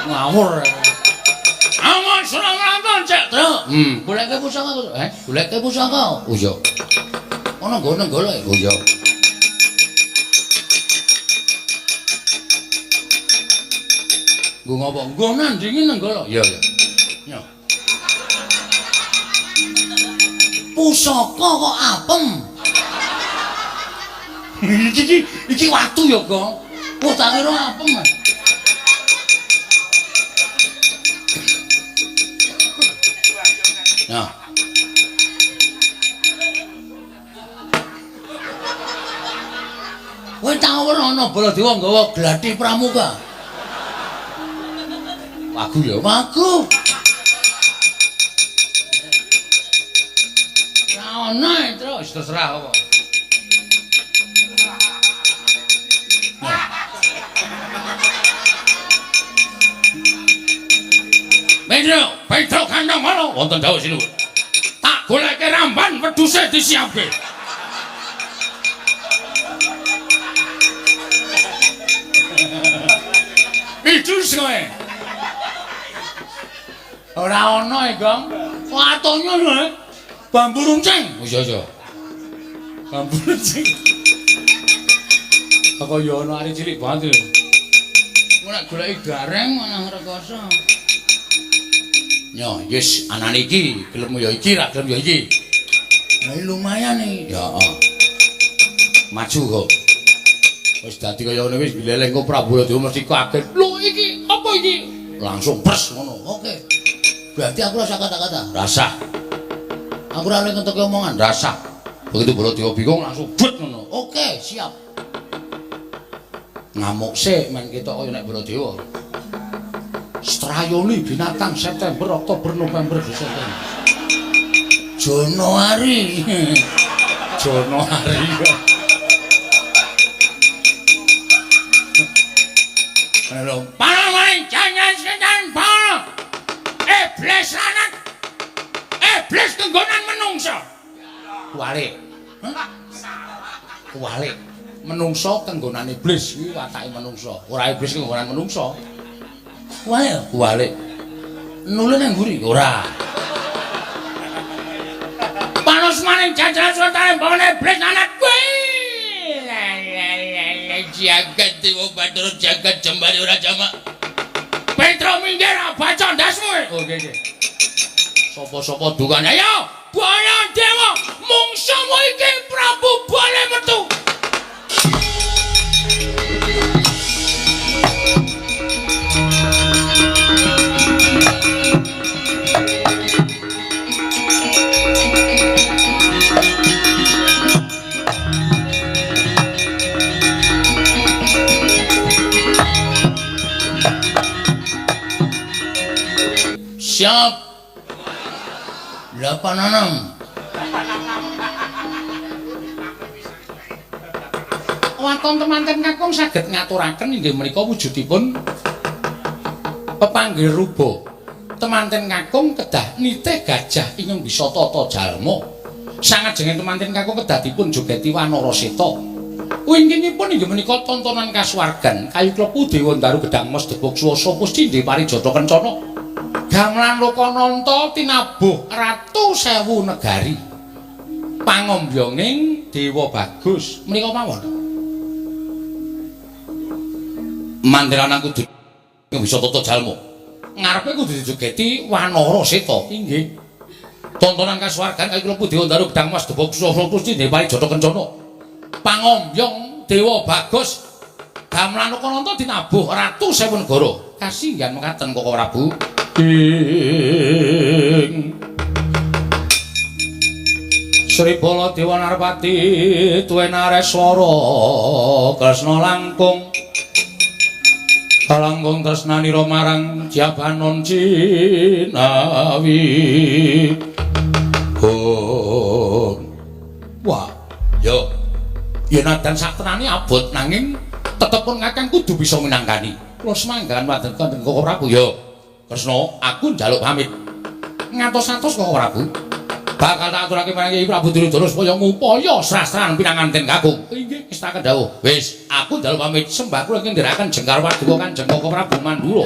Ngawur. Aman serang cek, Tru. Goleke pusaka. Goleke pusaka. Oh iya. Ana nggone golek. Oh iya. Nggo ngopo? Nggo nandingi Nenggala. Iya, iya. Yo. Pusaka kok apem. Iki watu ya, Gong. Wah, tak kira apem. Nah. Kowe tau ora ana Baladewa nggawa gladi pramuka? Wagu ya, wagu. Ana Tru, wis terserah apa. Petro, Petro kandang mana? Wonten dawuh sinuwun. Tak goleke ramban wedhuse disiapke. Idus kowe. Ora ana e, Gong. Watone lho. Bambu runcing. Oh iya iya. Bambu runcing. Apa ya ana arek cilik banget lho. Engko nek goleki gareng malah rekoso. Yo, yes, anane iki, gelem ya iki, ra gelem ya iki. Lah lumayan iki. Ya, heeh. Maju kok. Wis dadi kaya ngene wis gleleng kok Prabu Baladewa mesti kaget. Lho iki apa iki? Langsung pres ngono. Oke. Berarti aku rasa kata-kata. Rasa. Aku ora oleh ngentokke omongan, rasa. Begitu Baladewa bingung langsung but ngono. Oke, siap. Ngamuk sik men ketok kaya nek Baladewa. Strayoni binatang September, Oktober, November, Desember. Januari. Januari. Halo. Pangan jangan setan pa. Iblis lanang. Iblis kenggonan menungso. Kuwalik. Kuwalik. Menungso kenggonan iblis kuwi watake menungso. Ora iblis kenggonan menungso. Kuwalik, kuwalik. Nule nang mburi ora. Panos maning jajaran sultan bone iblis anak kuwi. Jagat dewa Bathara jagat jembare ora jamak. Petro minggir baca ndasmu. Oke oke. Sapa-sapa dukane ayo Baladewa mungsumu iki Prabu Bale metu. Siap. 86. Waton temanten kakung saged ngaturaken inggih menika wujudipun pepanggih ruba. Temanten kakung kedah nitih gajah ingkang bisa tata jalma. Sangajenge temanten kakung kedah dipun jogeti wanara seta. Wingkingipun inggih menika tontonan kasuwargan kayu klepu dewa ndaru gedang mas debog swasa pusti parijata kencana. Gamelan Lokananta tinabuh ratu sewu negari. Pangombyonging Dewa Bagus menika mawon. Mandiran kudu bisa tata jalma. Ngarepe kudu dijogeti wanara seta. Inggih. Tontonan kasuwargan kayu klepu dewa ndaru gedang mas debog swasa pusti parijata kencana. Pangombyong Dewa Bagus gamelan Lokananta tinabuh ratu sewu negara. Kasinggihan mekaten Koko Prabu. Ing Sri Baladewa Narpati tuwenareswara Kresna langkung kalangkung tresnanira marang Jabanon Cinawi. Oh. Wah, yo. Yen nadan saktenane abot nanging tetep pun kakang kudu bisa minangkani. Kula semanggahan wonten Koko Prabu yo. Kresna, aku njaluk pamit. Ngatos-atos Koko Prabu. Bakal tak aturake marang Kyai Prabu Duryudana supaya ngupaya srastran pinanganten kakung. Inggih, ngestakaken dawuh. Wis, aku njaluk pamit sembah kula ingkang ndherekaken jengkar paduka Kanjeng Koko Prabu Mandura.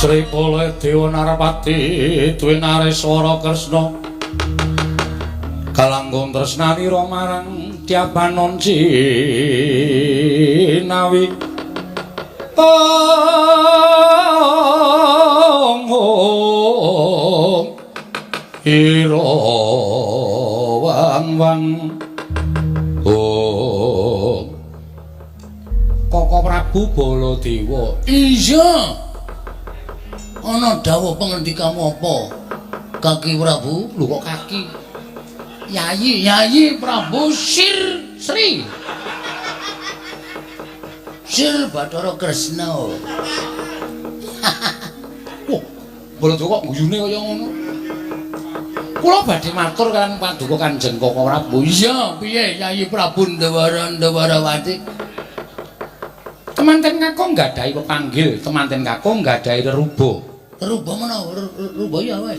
Sri Baladewa Narapati Dwinareswara Kresna kalanggung tresnanira marang Tyabanon Cinawi. Ong ong ira wang wang ong. Koko Prabu Baladewa. Iya. Ana dawuh pangendikamu apa? Kaki Prabu? Lho kok kaki? Yayi, Yayi Prabu Sir Sri. Sir Bathara Kresna. Wah, Baladewa kok guyune kaya ngono. Kula badhe matur kaliyan paduka Kanjeng Koko Prabu. Iya, piye Yayi Prabu Ndawara Ndawarawati? Temanten kakung nggadahi pepanggil, temanten kakung nggadahi reruba. Reruba menapa? Reruba ya wae.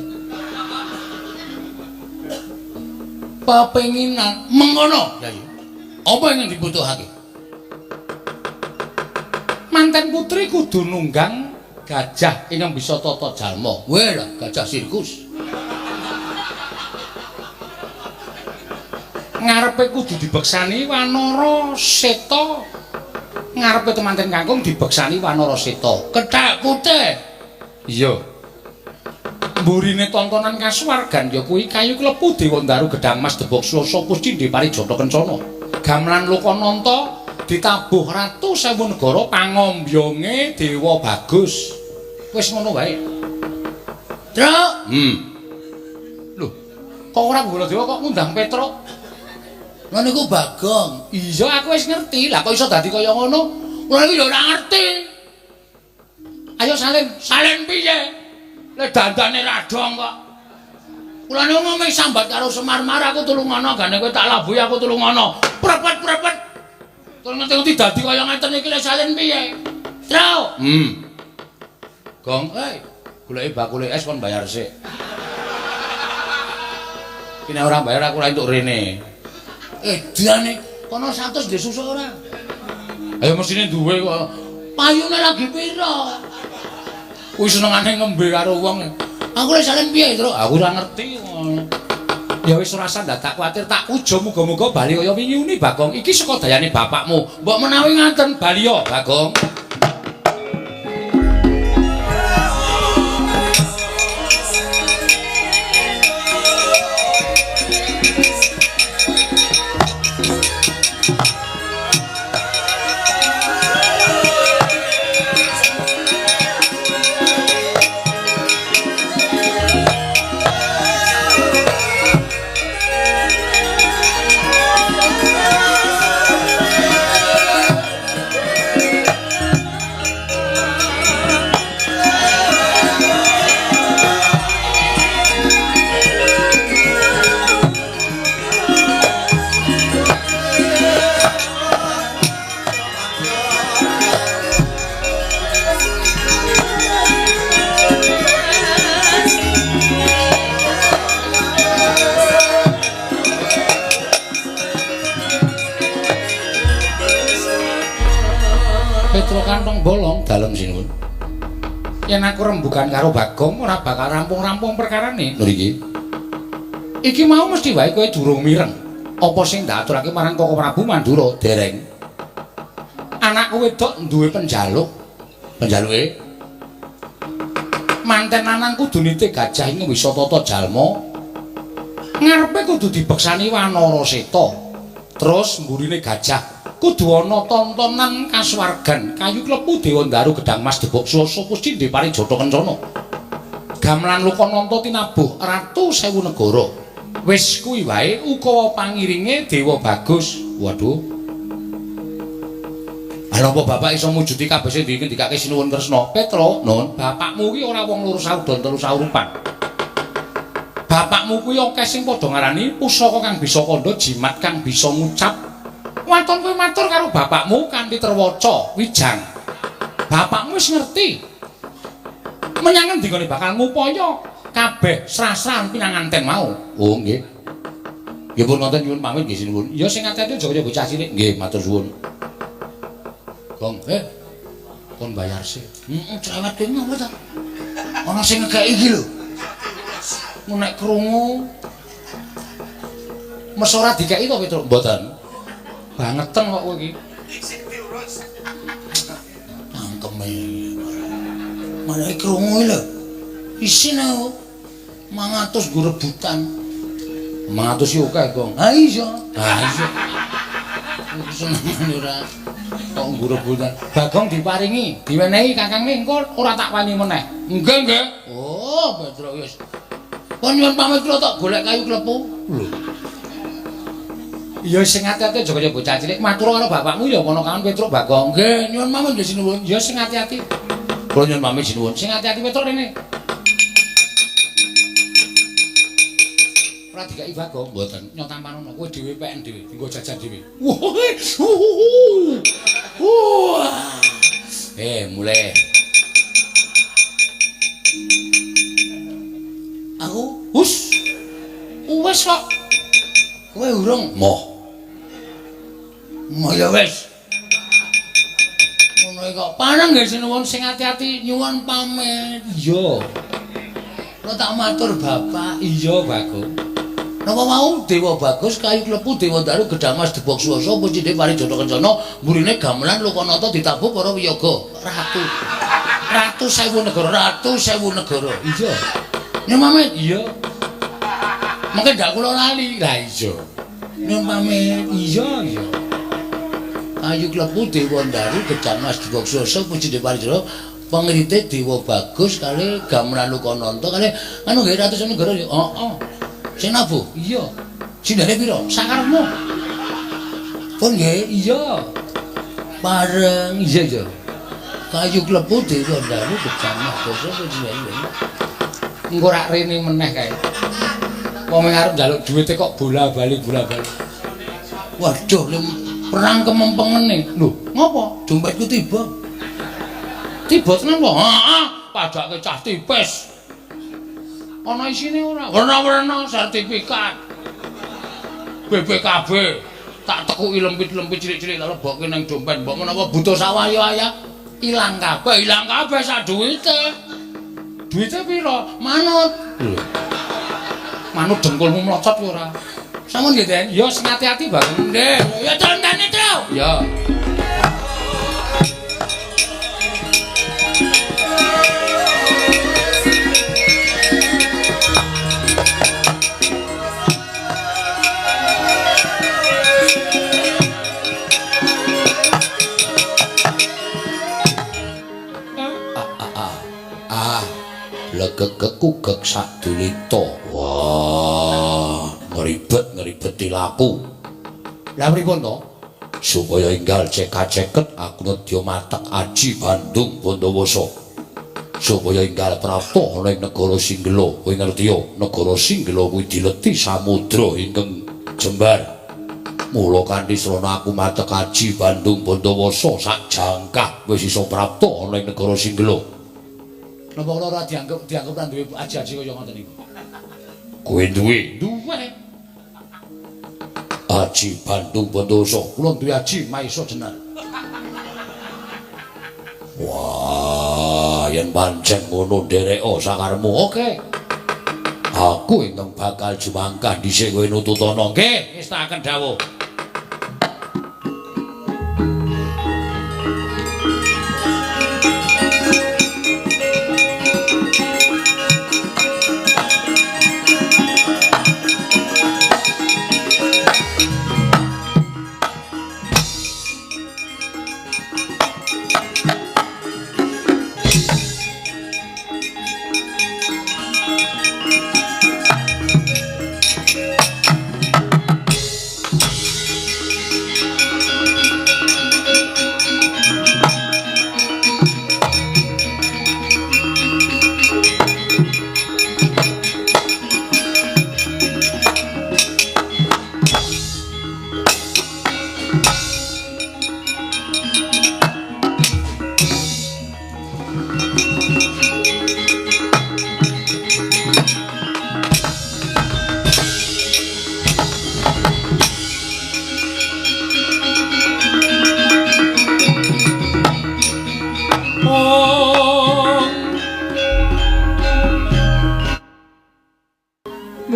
Pepenginan mengkono, Yayi. Apa ingkang dibutuhake? Manten putri kudu nunggang gajah ingkang bisa tata jalma. Weh lah, gajah sirkus. Ngarepe kudu dibeksani Wanara Seta. Ngarepe temanten kakung dibeksani Wanara Seta. Kethek putih. Iya. Mburine tontonan kasuwargan ya kuwi kayu klepu Dewa Ndaru Gedhang Mas Debok Swasa Puscindhe Parijata Kencana. Gamelan Lokananta ditabuh Ratu Sewu Negara pangombyonge Dewa Bagus. Wis ngono wae. Truk. Lho, kok ora Baladewa kok ngundang Petruk? Lha niku Bagong. Iya, aku wis ngerti. Lah kok iso dadi kaya ngono? Kula niku ya ora ngerti. Ayo salin, salin piye? Le dandane ra dong kok. Kula niku ngomong sambat karo Semar-mar aku tulungono, gane kowe tak labuhi aku tulungono. Prepet-prepet. Terus ngerti-ngerti dadi kaya ngeten iki le salin piye? Truk. Gong, goleki bakule es kon bayar sik. Ki nek ora bayar aku ora entuk rene. Edane kono 100 ndek susu ora? Ayo mesine duwe kok. Payune lagi pira? Kuwi senengane ngembe karo wong. Aku lek salin piye, Truk? Aku ora ngerti. Ya wis ora usah ndadak kuwatir, tak ujo muga-muga bali kaya wingi uni Bagong. Iki saka dayane bapakmu. Mbok menawi ngaten bali ya, Bagong. Kantong bolong dalem sinuwun. Yen aku rembugan karo Bagong ora bakal rampung-rampung perkarane. Lho iki. Iki mau mesti wae kowe durung mireng. Apa sing ndak aturake marang Koko Prabu Mandura? Dereng. Anakku wedok duwe penjaluk. Penjaluke manten lanang kudu nitih gajah ing wisa tata jalma. Ngarepe kudu dibeksani Wanara Seta. Terus mburine gajah kudu ana tontonan kasuwargan kayu klepu Dewa Ndaru Gedhang Mas Debok Swasa Puscindhe Parijata Kencana. Gamelan Lokananta tinabuh Ratu Sewu Negara. Wis kuwi wae ukawa pangiringe Dewa Bagus. Waduh. Lha apa bapak iso mujudi kabeh sing dingendikake Sinuwun Kresna? Petro, Nun, bapakmu kuwi ora wong loro saudon telu saurupan. Bapakmu kuwi akeh sing padha ngarani pusaka kang bisa kandha, jimat kang bisa ngucap. Waton kowe matur karo bapakmu kanthi terwaca wijang. Bapakmu wis ngerti. Menyang endi gone bakal ngupaya kabeh srasran pinanganten mau. Oh nggih. Nggih pun ngoten nyuwun pamit nggih sinuwun. Ya sing ati-ati aja kaya bocah cilik. Nggih matur suwun. Gong, kon bayar sik. Heeh, cerewet kowe ngopo ta? Ana sing ngekeki iki lho. Nek krungu mes ora dikeki to Petruk? Mboten. Bangeten kok kowe iki. Cangkeme. Malah krungu lho. Isin aku. 500 nggo rebutan. 500 yo akeh, Gong. Ha iya. Ha iya. Senengane ora kok nggo rebutan. Bagong diparingi, diwenehi kakangne engko ora tak wani meneh. Nggih, nggih. Oh, Petruk wis. Pun nyuwun pamit kula tok golek kayu klepu. Lho. Ya sing ati-ati aja kaya bocah cilik. Matur karo bapakmu ya kono kawan Petruk Bagong. Nggih, nyuwun pamit nggih sinuwun. Ya sing ati-ati. Kula nyuwun pamit sinuwun. Sing ati-ati Petruk rene. Ora dikai Bagong, mboten. Nyotampanono kowe dhewe peken dhewe, nggo jajan dhewe. Wah. Mulai. Aku hus. Wis kok. Kowe urung? Moh. Moh ya wis. Ngono kok. Paneng nggih sinuwun sing ati-ati nyuwun pamit. Iya. Kula tak matur bapak. Iya, Bagong. Napa mau Dewa Bagus kayu klepu Dewa Daru Gedang Mas Debok Swasa pucine Parijata Kencana mburine gamelan Lokanata ditabuh para wiyaga ratu. Ratu sewu negara, ratu sewu negara. Iya. Nyuwun pamit. Iya. Mungkin ndak kula lali. Lah iya. Nyuwun pamit. Iya, iya. Kayu klepu Dewa Daru Gedang Mas Debok Swasa pucine Parijata pengrite Dewa Bagus kali gamelan Lokanata kali anu nggih ratu sewu negara. Heeh. Sing nabuh? Iya. Sindene pira? Sakarepmu. Pun nggih? Iya. Bareng. Iya, iya. Kayu klepu Dewa Daru Gedang Mas Basa pujian. Engko rak rene meneh kae. Wong arep njaluk duwite kok bola-bali bola-bali. Waduh, perang kemempengene. Lho, ngopo? Dompetku tiba. Tiba tenan kok? Heeh, padake cah tipis. Ana isine ora? Werna-werna sertifikat. BPKB tak tekuki lempit-lempit cilik-cilik tak lebokke nang dompet. Mbok menawa butuh sawaya-waya ilang kabeh, ilang kabeh sak duwite. Duwite pira? Manut. Lho. Manut dengkulmu mlocot ora? Sampun nggih, Den. Ya sing ati-ati, Bagong. Nggih. Ya contene, Tru. Ya. Legegekugek sadulita. Wah, ngribet-ngribet laku. Lah pripun to? Supaya enggal cekak-ceket aku nedya matek aji Bandung Bondowoso. Supaya enggal prapta ana ing negara Singgela. Kowe ngerti ya, negara Singgela kuwi dileti samudra ingkang jembar. Mula kanthi srana aku matek aji Bandung Bondowoso sak jangkah wis iso prapta ana ing negara Singgela. Napa kula ora dianggep ra duwe aji-aji kaya ngoten niku? Kowe duwe? Duwe. Aji Bandung Bondowoso. Kula duwe aji Maesa Jenar. Wah, yen pancen ngono ndereka sakarepmu. Oke. Aku ingkang bakal jumangkah dhisik kowe nututana. Nggih, ngestakaken dawuh.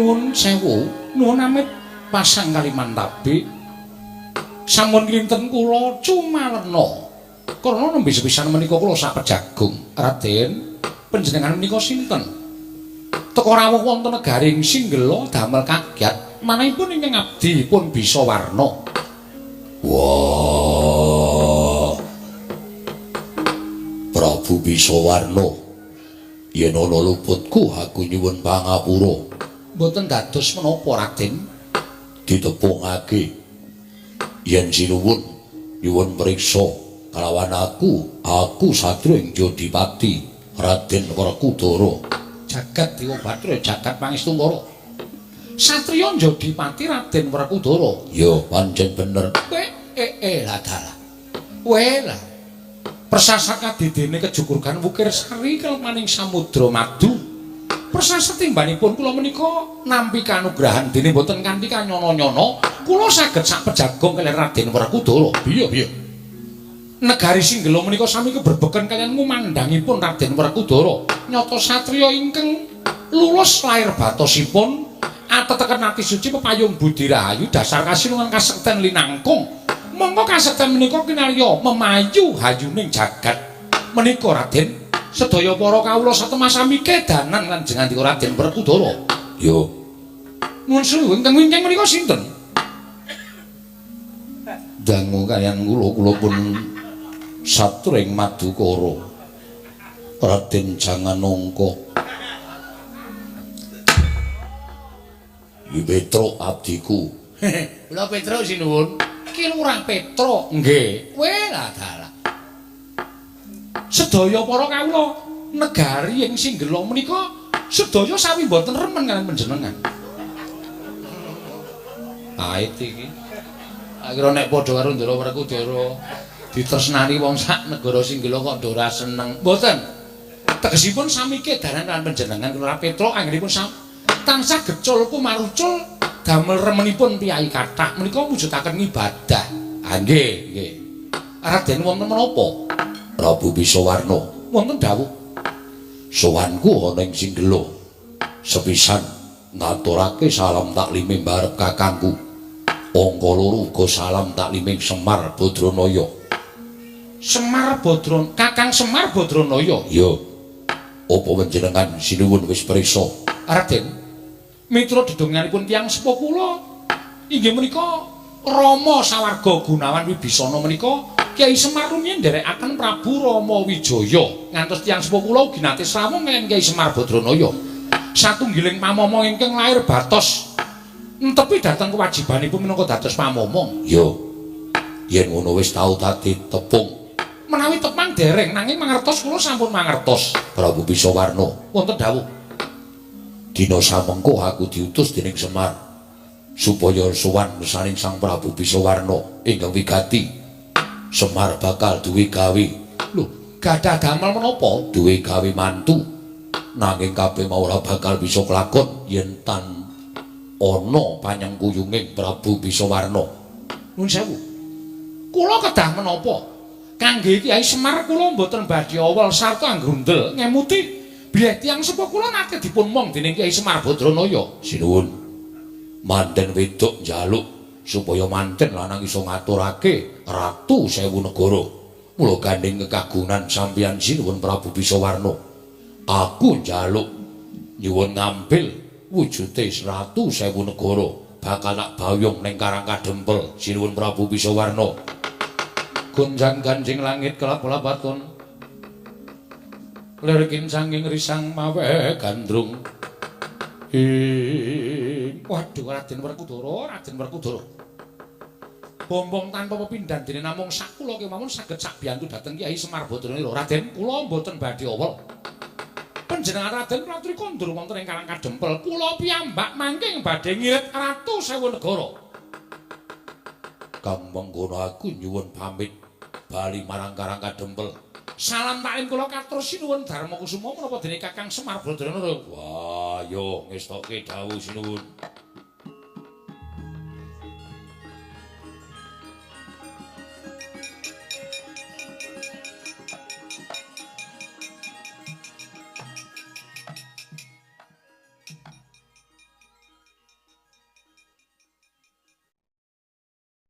Nuwun sewu, nuwun amit pasang Kalimantabe. Sampun kinten kula cumalerna. Karena nembe sepisan menika kula sapejagung. Raden, panjenengan menika sinten? Teka rawuh wonten negaring Singgela damel kagyat, manahipun ingkang abdi pun bisa warna. Wah. Prabu Bisawarna, yen ana luputku aku nyuwun pangapura. Mboten dados menapa, Raden? Ditepungake. Yen sinuwun nyuwun priksa kalawan aku, aku satriya ing Jodipati, Raden Werkudara. Jagat Dewa Bathara, jagat Pangestungkara. Satriya Jodipati Raden Werkudara. Ya, pancen bener. Lah dalah. We lah. Persasat kadidene kejugurgan Wukir Sari kelemaning Samudra Madu. Persasat timbanipun kula menika nampi kanugrahan dene mboten kanthi kanyono-nyono, kula saged sak pejagong kaliyan Raden Werkudara. Piye piye? Negari Singgela menika sami keberbeken kaliyan ngumandhangipun Raden Werkudara. Nyata satriya ingkang lulus lair batosipun ateteken ati suci pepayung budi rahayu dasar kasinungan kasekten linangkung. Monggo kasekten menika kinarya memayu hayuning jagat. Menika Raden, sedaya para kawula satemah sami kedanan lan jengandika Raden Werkudara. Yo. Nuwun sewu, ingkang wingking menika sinten? Dangu kaliyan kula, kula pun satring Madukara. Raden Janganongka. Iki Petruk abdiku. Kula Petruk sinuwun. Ki Lurah Petruk. Nggih. Kowe lah dalah. Sedaya para kawula negari ing Singgela menika sedaya sami mboten remen kaliyan panjenengan. Pait iki. Akhire nek padha karo Ndara Werkudara ditresnani wong sak negara Singgela kok ora seneng. Mboten. Tegesipun sami kedanan lan panjenengan Lurah Petruk anggenipun tansah gecul kumarucul damel remenipun piyai kathah menika mujudaken ibadah. Ah nggih, nggih. Raden wonten menapa? Prabu Bisawarna wonten dawuh. Sowanku ana ing Singgela. Sepisan ngaturake salam taklime mbarep kakangku. Angka loro uga salam taklime Semar Badranaya. Semar Badran, Kakang Semar Badranaya. Ya. Apa panjenengan sinuwun wis prisa? Raden, mitra dedonganipun tiyang sepuh kula inggih menika Rama Sawarga Gunawan Wibisana menika Kyai Semar rumiyin nderekaken Prabu Rama Wijaya. Ngantos tiyang sepuh kula ugi nate srawung kaliyan Kyai Semar Badranaya. Satunggiling pamomong ingkang lair batos entepi dhateng kewajibanipun minangka dados pamomong. Ya. Yen ngono wis tau dadi tepung. Menawi tepang dereng nanging mangertos kula sampun mangertos. Prabu Bisawarna wonten dawuh. Dina samengko aku diutus dening Semar supaya sowan saning Sang Prabu Bisawarna ingkang wigati. Semar bakal duwe gawe. Lho, gadah damel menapa? Duwe gawe mantu. Nanging kabeh mau ora bakal bisa kelakon yen tan ana panyengkuyunging Prabu Bisawarna. Nuwun sewu. Kula kedah menapa? Kangge Kyai Semar kula mboten badhe awal sarta anggrundel ngemuti bilih tiyang sepuh kula nate dipun mong dening Kyai Semar Badranaya. Sinuwun. Manten wedok njaluk supaya manten lanang iso ngaturake ratu sewu negara. Mula gandeng kekagunan sampeyan sinuwun Prabu Bisawarna. Aku njaluk nyuwun ngambil wujute ratu sewu negara bakal tak bayung ning Karang Kadempel sinuwun Prabu Bisawarna. Gonjang ganjing langit kelap-lapaton lir kincanging risang mawe gandrung. Waduh, Raden Werkudara, Raden Werkudara. Bombong tanpa pepindhan dene namung sak kula kemawon saged sakbiyantu dhateng Kyai Semar Badranaya. Raden, kula mboten badhe awel. Panjenengan Raden Pratri kondur wonten ing Karang Kadempel. Kula piyambak mangke badhe ngirit ratu sewu negara. Kang mengkono aku nyuwun pamit bali marang Karang Kadempel. Salam taklim kula katur sinuwun Darma Kusuma menapa dene Kakang Semar Badranaya. Wah, yo ngestokke dawuh sinuwun.